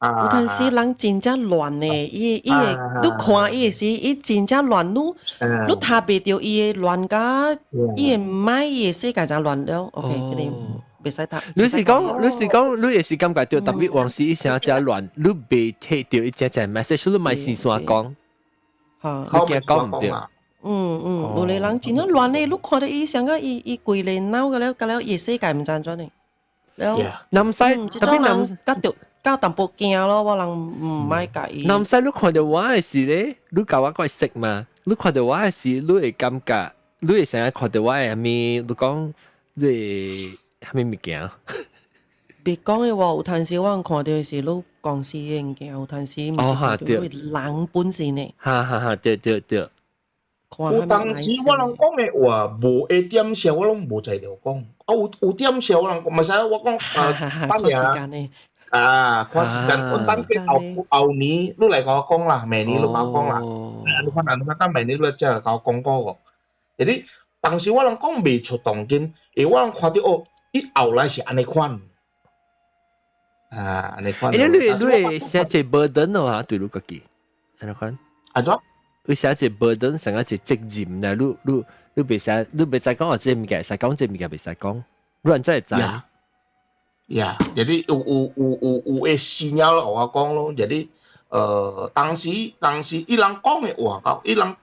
陣時人真正亂呢，伊伊會你看伊的時，伊真正亂，你讀袂著伊的亂甲，伊的買伊的世界真亂了。OK，這個袂使讀。你是講，你也是感覺到特別往時伊聲真亂，你袂聽到伊只只 message，你咪先線講，你驚講毋著。嗯嗯，有個人真正亂呢，你看著伊像個伊伊規個腦個了，個了伊的世界毋知按怎呢。了，南西特別南，甲著較淡薄驚咯，我人毋愛共伊。南西你看著我的時咧，你共我講識嘛？你看著我的時，你會感覺，你會成日看著我的啥物？你講你會啥物物件？別講的話，有陣時我看著是你公司的物件，有陣時毋是看著你人本身的。哈哈哈，對對對。有當時我人講的話無會點聲，我攏無在條講。啊，有有點聲我人講，咪使我講啊，看時間呢。啊，看時間，我等佢後後年你來共我講啦，明年你共我講啦。你看，你看，等明年你才來共我講過個。你當時我人講袂出動靜，因為我人看著哦，伊後來是按呢款。啊，按呢款。欸，你你會寫一個 burden 哦，對你家己，按呢款。按怎？你寫一個 burden，成個一個責任啦，你你你袂使，你袂使講話這個物件會使講，這個物件袂使講，你按怎會知？呀，jadi 有有有有有會死了我講咯，jadi 當時當時伊人講的話，到伊人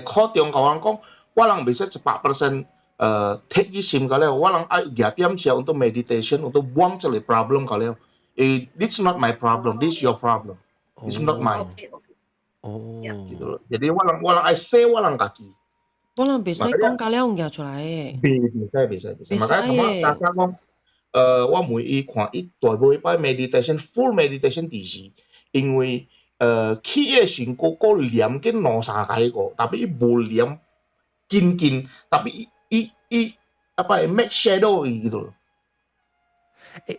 考中共我人講，我人袂使100% 鐵去心個了，我人愛舉點時 untuk meditation untuk buang 這個 problem 個了。誒，this not my problem, this your problem, it's not mine。哦，gitu loh. Jadi 我人我人愛洗我人家己。我人袂使講甲了物出來的。袂袂使袂使袂使。袂使。大家講，我問伊看伊大尾擺 meditation full meditation 佇時，因為起的時閣閣念緊兩三個個，但伊無念緊緊，但伊伊伊啊擺 make shadow 伊咯。欸，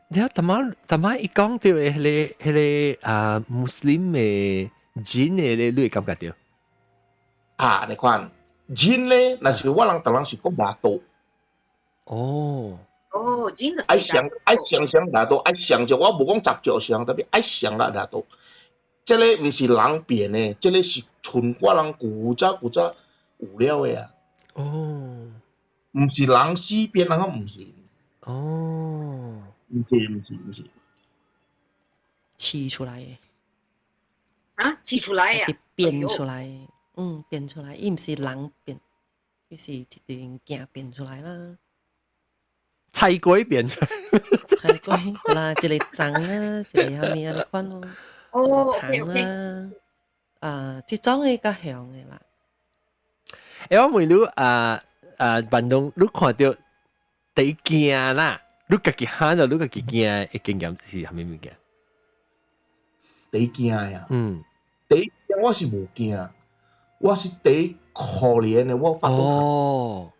你睇淡淡仔伊講著的彼個彼個啊，穆斯林的 jin 的咧，你會感覺著？啊，你看 jin 咧，若是我人逐人是講 datuk。哦。哦，jin 愛想愛想想 datuk，愛想著我無講十隻像，特別愛想啊 datuk。這個毋是人變的，這個是從我人古早古早有了的啊。哦。毋是人死變，人講毋是。哦。毋是毋是毋是。試出來的。啊，試出來啊！變出來，嗯，變出來，伊毋是人變，伊是一定物件變出來啦。菜龜變出來，菜龜啦，一個蟲啊，一個啥物啊，你看咯。哦，OK OK。啊，這種的較強的啦。欸，我問你啊啊，辦東，你看著第一驚啦，你家己喊著，你家己驚的經驗是啥物物件？第一驚呀？嗯。第一驚我是無驚，我是第一可憐的，我哦，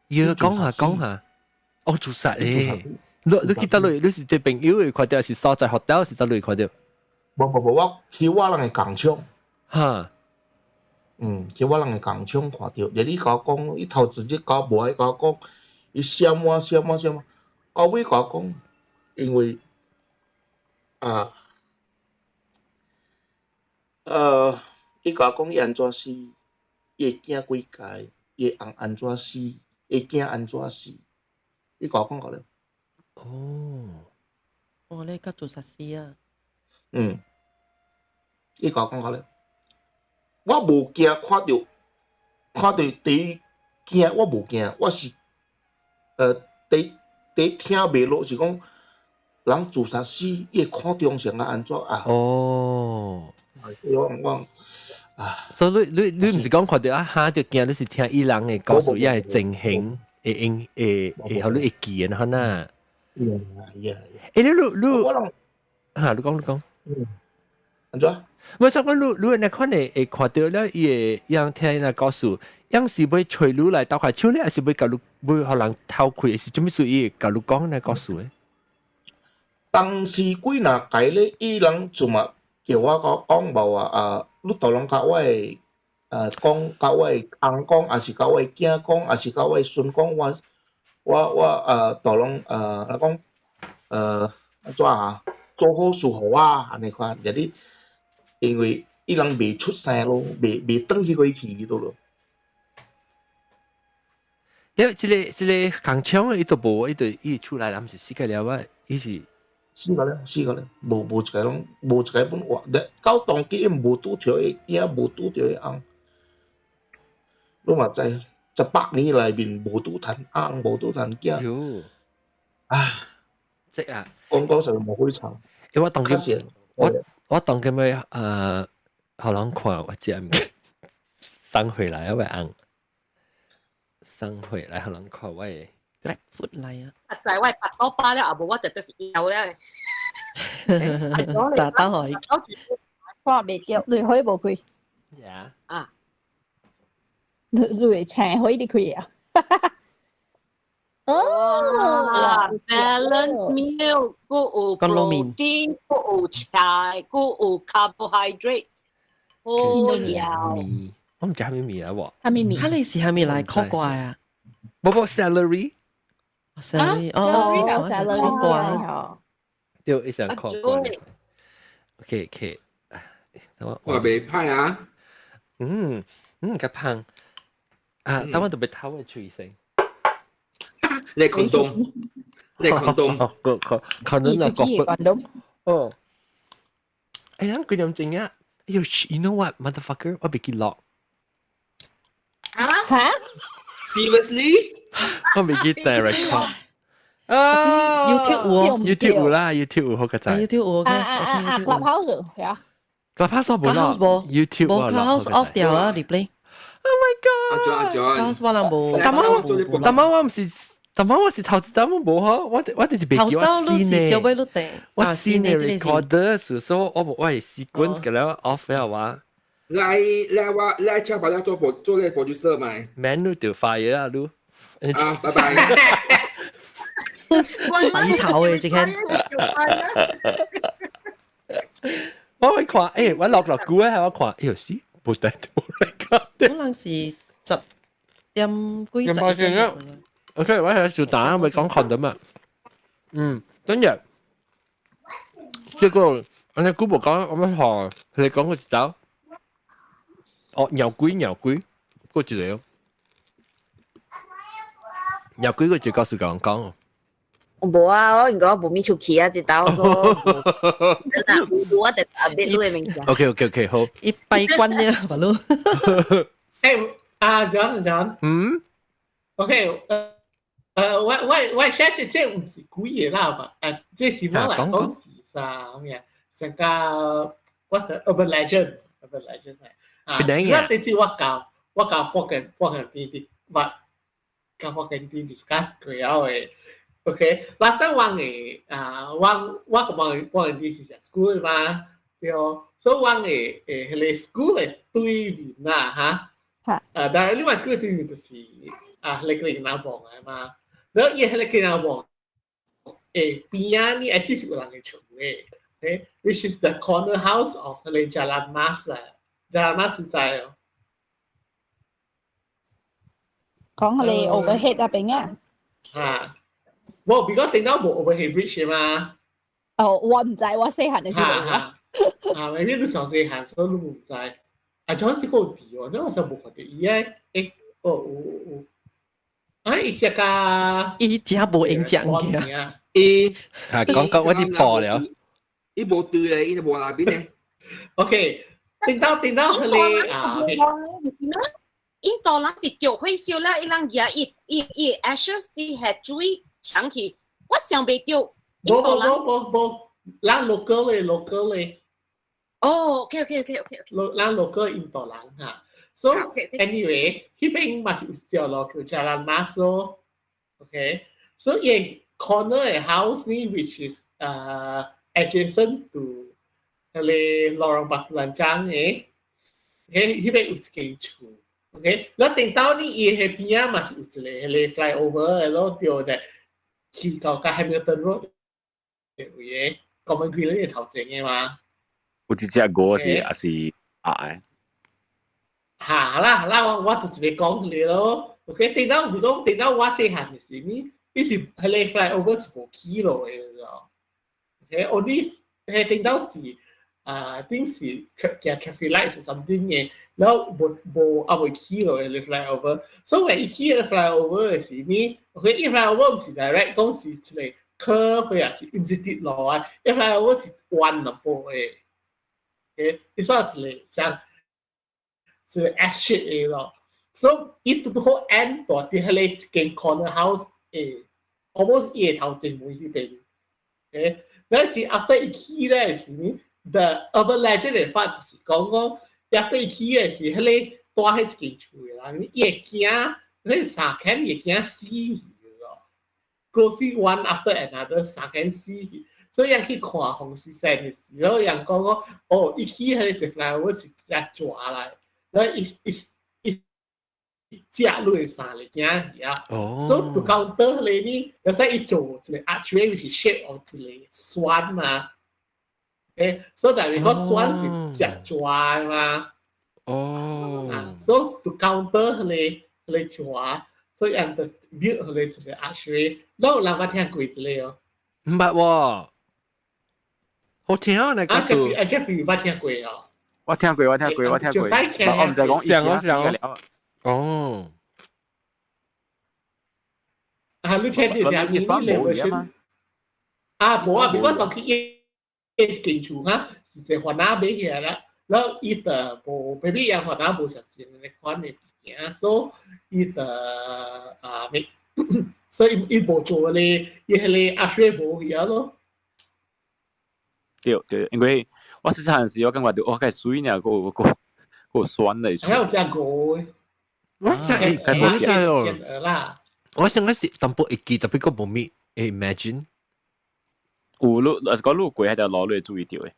要講下講下，哦，自殺誒！你你去佗落？你是這朋友會看著，是所在學校是佗落看著？無無無，我去我人的工廠。哈。嗯，去我人的工廠看著，日你共我講，伊頭一日共我無愛共我講，伊閃我閃我閃我，到尾共我講，因為啊，伊共我講伊按怎死，伊的囝幾屆，伊的翁按怎死，伊的囝按怎死，伊共我講過了。哦。哦，你較做實事啊？嗯，伊共我講過了。我無驚看著看著第一驚，我無驚，我是第第一聽袂落是講人自殺死，伊會看中成啊按怎啊？哦，我我啊，所以你你你毋是講看著啊嚇著驚，你是聽伊人的故事，伊的情形會應會會予你會記的，吼呐。 Yeah. 欸，你你你，嚇，你講你講。嗯，按怎？我想講，你你按呢款會會看著了伊的樣聽伊那故事，樣是欲揣你來鬥開手咧，還是欲共你欲予人偷窺，是啥物事伊會共你講那故事的？當時幾若屆咧，伊人就嘛叫我講講無啊啊，你都攏共我的講，共我的翁講，抑是共我的囝講，抑是共我的孫講，我我我都攏來講，按怎啊？做好事予我按呢款，就你因為伊人未出聲咯，未轉去過去都咯。因為這個工廠伊都無，伊就伊出來人是死個了啊，伊是死個了，死個了，無一個攏無一個本活，到當今伊無拄著伊囝，無拄著伊翁，你嘛知，100年內面無拄趁翁，無拄趁囝。喲，唉，即啊，講講實無幾慘。因為我當今我當今咪予人看我這物送回來啊，我翁送回來予人看我的。 Grab food 來啊！啊，在我腹肚飽了，啊無我就就是枵了。打到可以。看袂著，你開無開？呀。啊。你會請開你開啊？哦，balance meal，閣有 protein，閣有菜，閣有 carbohydrate，好了。我毋知啥物麵啊喎。啥物麵？佢你是啥物來烤過啊？無無 celery。 celery 哦，烤過。對，伊想烤過。OK OK，我袂歹啊。嗯嗯，較胖。啊，等我特別偷嘅喙聲。你廣東，你廣東，個個可能啊個廣東。哦。哎呀，佢咁正啊！哎呦，you know what, motherfucker？我袂記落。啊？嚇？Seriously？我袂記得 record。啊，YouTube 有，YouTube 有啦，YouTube 有好個仔。 YouTube 有。啊啊啊！Clubhouse 係啊。 Clubhouse 無啦，YouTube 無 Clubhouse off 掉啊，replay。 Oh my god！阿 John 阿 John。 Clubhouse 我人無。但係我唔是，但係我是頭一單我無好，我就是袂記我新的，我新的 recorder 所以我無我係 sequence 嘅了 off 了話。來來我來請把他做做咧 producer 咪。 Man 你就 fire 啊你。啊，拜拜。抵炒嘅這間。我會看，欸，我落落估咧，我看，哎呦死，無得無 record。可能是10點幾十。 OK，我係小蛋，咪講 condom 啊。嗯，真嘅。這個，我哋估無講，我們學佢哋講過一走。哦，鳥鬼鳥鬼，過一個。鳥鬼個就告訴講講。無啊，我應該無咪出去啊，一道說。真啊，我就 update 你的物件。 OK OK OK，好。一閉關呢，白佬。誒，阿 John John。嗯。 OK，我寫這毋是鬼的啦嘛，這是我來講事實咩？成個我是 urban legend，urban legend 啊，我對這我教播緊啲啲，我教播緊啲 discuss 過了的。OK，last time 我的啊，我個幫幫啲是上 school 嘛，對，所以我的彼個 school 的對面啊，哈，啊，當然你話 school 對面就是啊，彼個囡仔房的嘛，然後伊彼個囡仔房，邊仔呢，actually 是有人的厝的，OK，which is the corner house of 彼個 Jalan Mas 啊，Jalan Mas 是在哦。講彼個 overhead 那邊啊。啊。無，because 頂到無 overhead bridge 嘛。哦，我毋知，我細漢的時陣。啊，maybe 你上細漢，所以你毋知。啊，陣時個地哦，那我就無看到伊個，欸，哦，有有。啊，伊只個，伊只無影像嘅。伊，啊，講講我啲破了。伊無對咧，伊就無那邊咧。 OK，頂到彼個啊。印度人是着火燒了，伊人舉伊 ashes 佇下水搶去，我想袂著。無無無無無，咱 local 咧 local 咧。哦，OK OK OK OK OK。咱 local 印度人哈。So anyway，彼邊嘛是有條路叫 Jalan Mas 咯。OK，so 伊 corner 的 house 呢，which is adjacent to 彼個 Lorong Batu Lanchang 的，OK，彼邊有一間厝。OK，咱頂到呢，伊彼邊仔嘛是有一個彼個 flyover 的咯，對的，去到甲 Hamilton Road 的位的，Common Green 的頭前的嘛。有一隻歌是還是鴨的？嚇啦啦，我就是欲講你咯。OK，頂到如果頂到我細漢的時呢，伊是彼個 flyover 是無起落的咯。OK，only 彼頂到是啊，頂是 traffic light 是 something 嘅，然後無無猶未起落的 flyover。所以伊起個 flyover 的時呢，OK，伊 flyover 毋是 direct 講是一個 curve 也是毋是直落啊，伊 flyover 是彎淡薄的。OK，伊算是個像是 S shape 的咯。所以伊拄好 end 到佇彼個一間 corner house 的，almost 伊的頭前門彼邊。OK，那是 after 伊起咧時呢，the urban legend 的法就是講講，after 伊起的時，彼個住彼一間厝的人，伊會驚，彼三間伊會驚死去咯。Closely one after another 三間死去，所以人去看風水先的時候，人講講，哦，伊起彼個一 flyover 是只蛇來，然後伊伊伊食你三个囝去啊。所以 to counter 彼個呢，有時伊做一個 archway which is shape of 一個 swan 嘛。所以但係個 swan 是食蛇嘛。啊，所以 to counter 彼個蛇，所以人就 build 彼個一個 archway。然後人捌聽過一個哦。毋捌喎，好聽啊！你講數。啊，Jeffrey 捌聽過哦。我聽過，我聽過，我聽過。我毋知講上啊上啊。哦。啊，你聽到啥？你你 version？啊，無啊，比我當去伊一間厝哈，是一個番仔買起來啦，然後伊就無，maybe 伊番仔無相信那款的物件，所以伊就啊，所以伊無做咧，伊彼個阿水無去啊咯。對對，因為我細漢時我感覺到我較水爾，閣有閣閣酸的。還有隻狗。我真係記得哦。我想講是淡薄會記，特別閣無咪 imagine。有你，若是講你過彼條路，你會注意著的。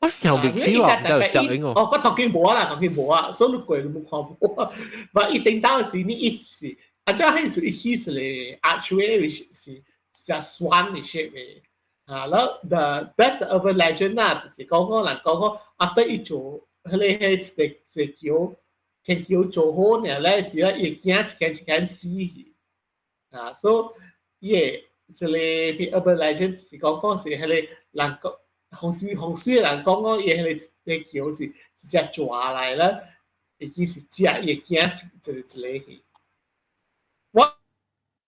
我想袂起喎，唔知有效應哦，我當然無啦，當然無啊，所以你過你無看無。但伊頂當時你一是，啊，這彼時一起是咧，archway 是是酸的 shape 的。啊，然後 the best urban legend 啦，就是講講人講講，after 伊做彼個彼個一個橋，天橋做好爾咧，是咧伊會驚一間一間死去。啊，所以伊會這個 urban legend 是講講是彼個人講風水風水的人講講，伊彼個彼橋是一隻蛇來啦，已經是食伊會驚一個一個去。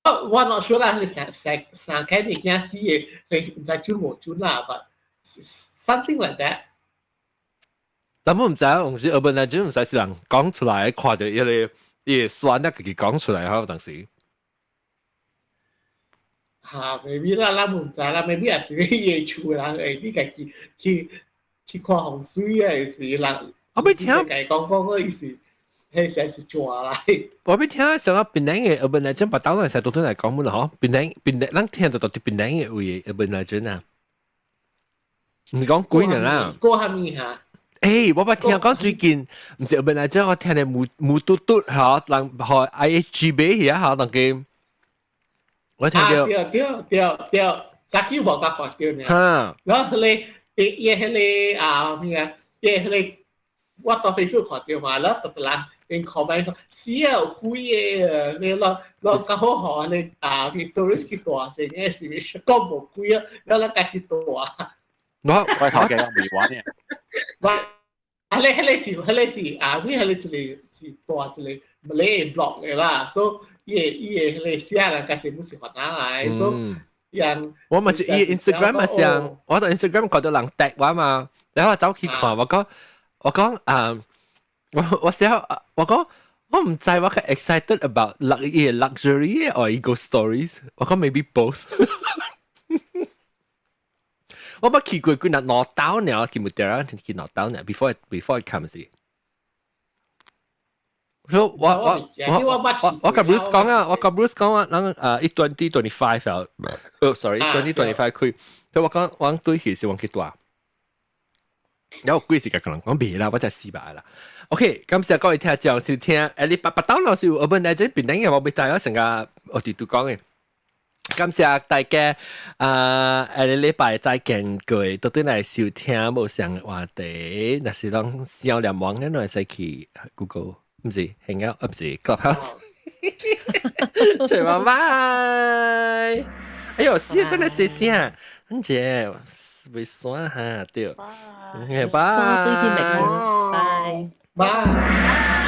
我我 not sure 啦，彼個三三三間會驚死的，毋知準無準啦，but something like that。但我毋知，有時 urban legend 毋使是人講出來，看著伊個伊個酸啊，家己講出來吼，當時。嚇，maybe 啦，咱毋知啦，maybe 也是伊個厝人會你家己去去看風水啊，是人。我欲聽。家講講個意思，彼時是蛇來。我欲聽上個檳城的 urban legend，別當然使多多來講滿啦，嗬。檳城檳城，咱聽到到底檳城的位 urban legend 啊？毋是講鬼人啦。過蝦米嚇？欸，我捌聽講最近毋是 urban legend，我聽的木木嘟嘟吼，人予 IHG 買去啊，吼，當個我聽到。對對對對，早起無甲看著呢。然後彼個伊彼個啊咩啊，伊彼個我到 Facebook 看著嘛，然後特別人因 comment 講，死啊有鬼的，你落落較好予你啊，啲 tourist 去蹛先，嘅是咪講無鬼啊？然後咱家去蹛。我我頭家未玩呢。我啊，你彼個是彼個是啊，阮彼個一個是大一個馬來 blog 的啦，所以伊個伊個彼個寫人家全部是番仔來，所以人我嘛是伊 Instagram 嘛上，我到 Instagram 看到人 tag 我嘛，然後我走去看，我講我講啊，我我寫我講我毋知我較 excited about luxury or ghost stories，我講 maybe both。我捌去過幾若兩兜爾，記唔得啊？去兩兜爾，before I come 時。所以我我我我我共 Bruce 講啊，我共 Bruce 講啊，咱啊一 2025 啊，哦，sorry，2025 開，所以我講我對去是往去蹛。然後幾時甲人講袂啦，我才死白啦。OK，感謝各位聽眾收聽。你八八當老師有urban legend 變頂嘅，我未帶我成個我哋都講嘅。感謝大家啊！下個禮拜再見各位，倒轉來收聽無相的話題。若是攏想念網，咱會使去 Google，毋是 Hangout，啊，毋是 Clubhouse。謝拜拜。哎呦，是真係謝聲，很姐未算哈對。拜拜。拜。拜。拜。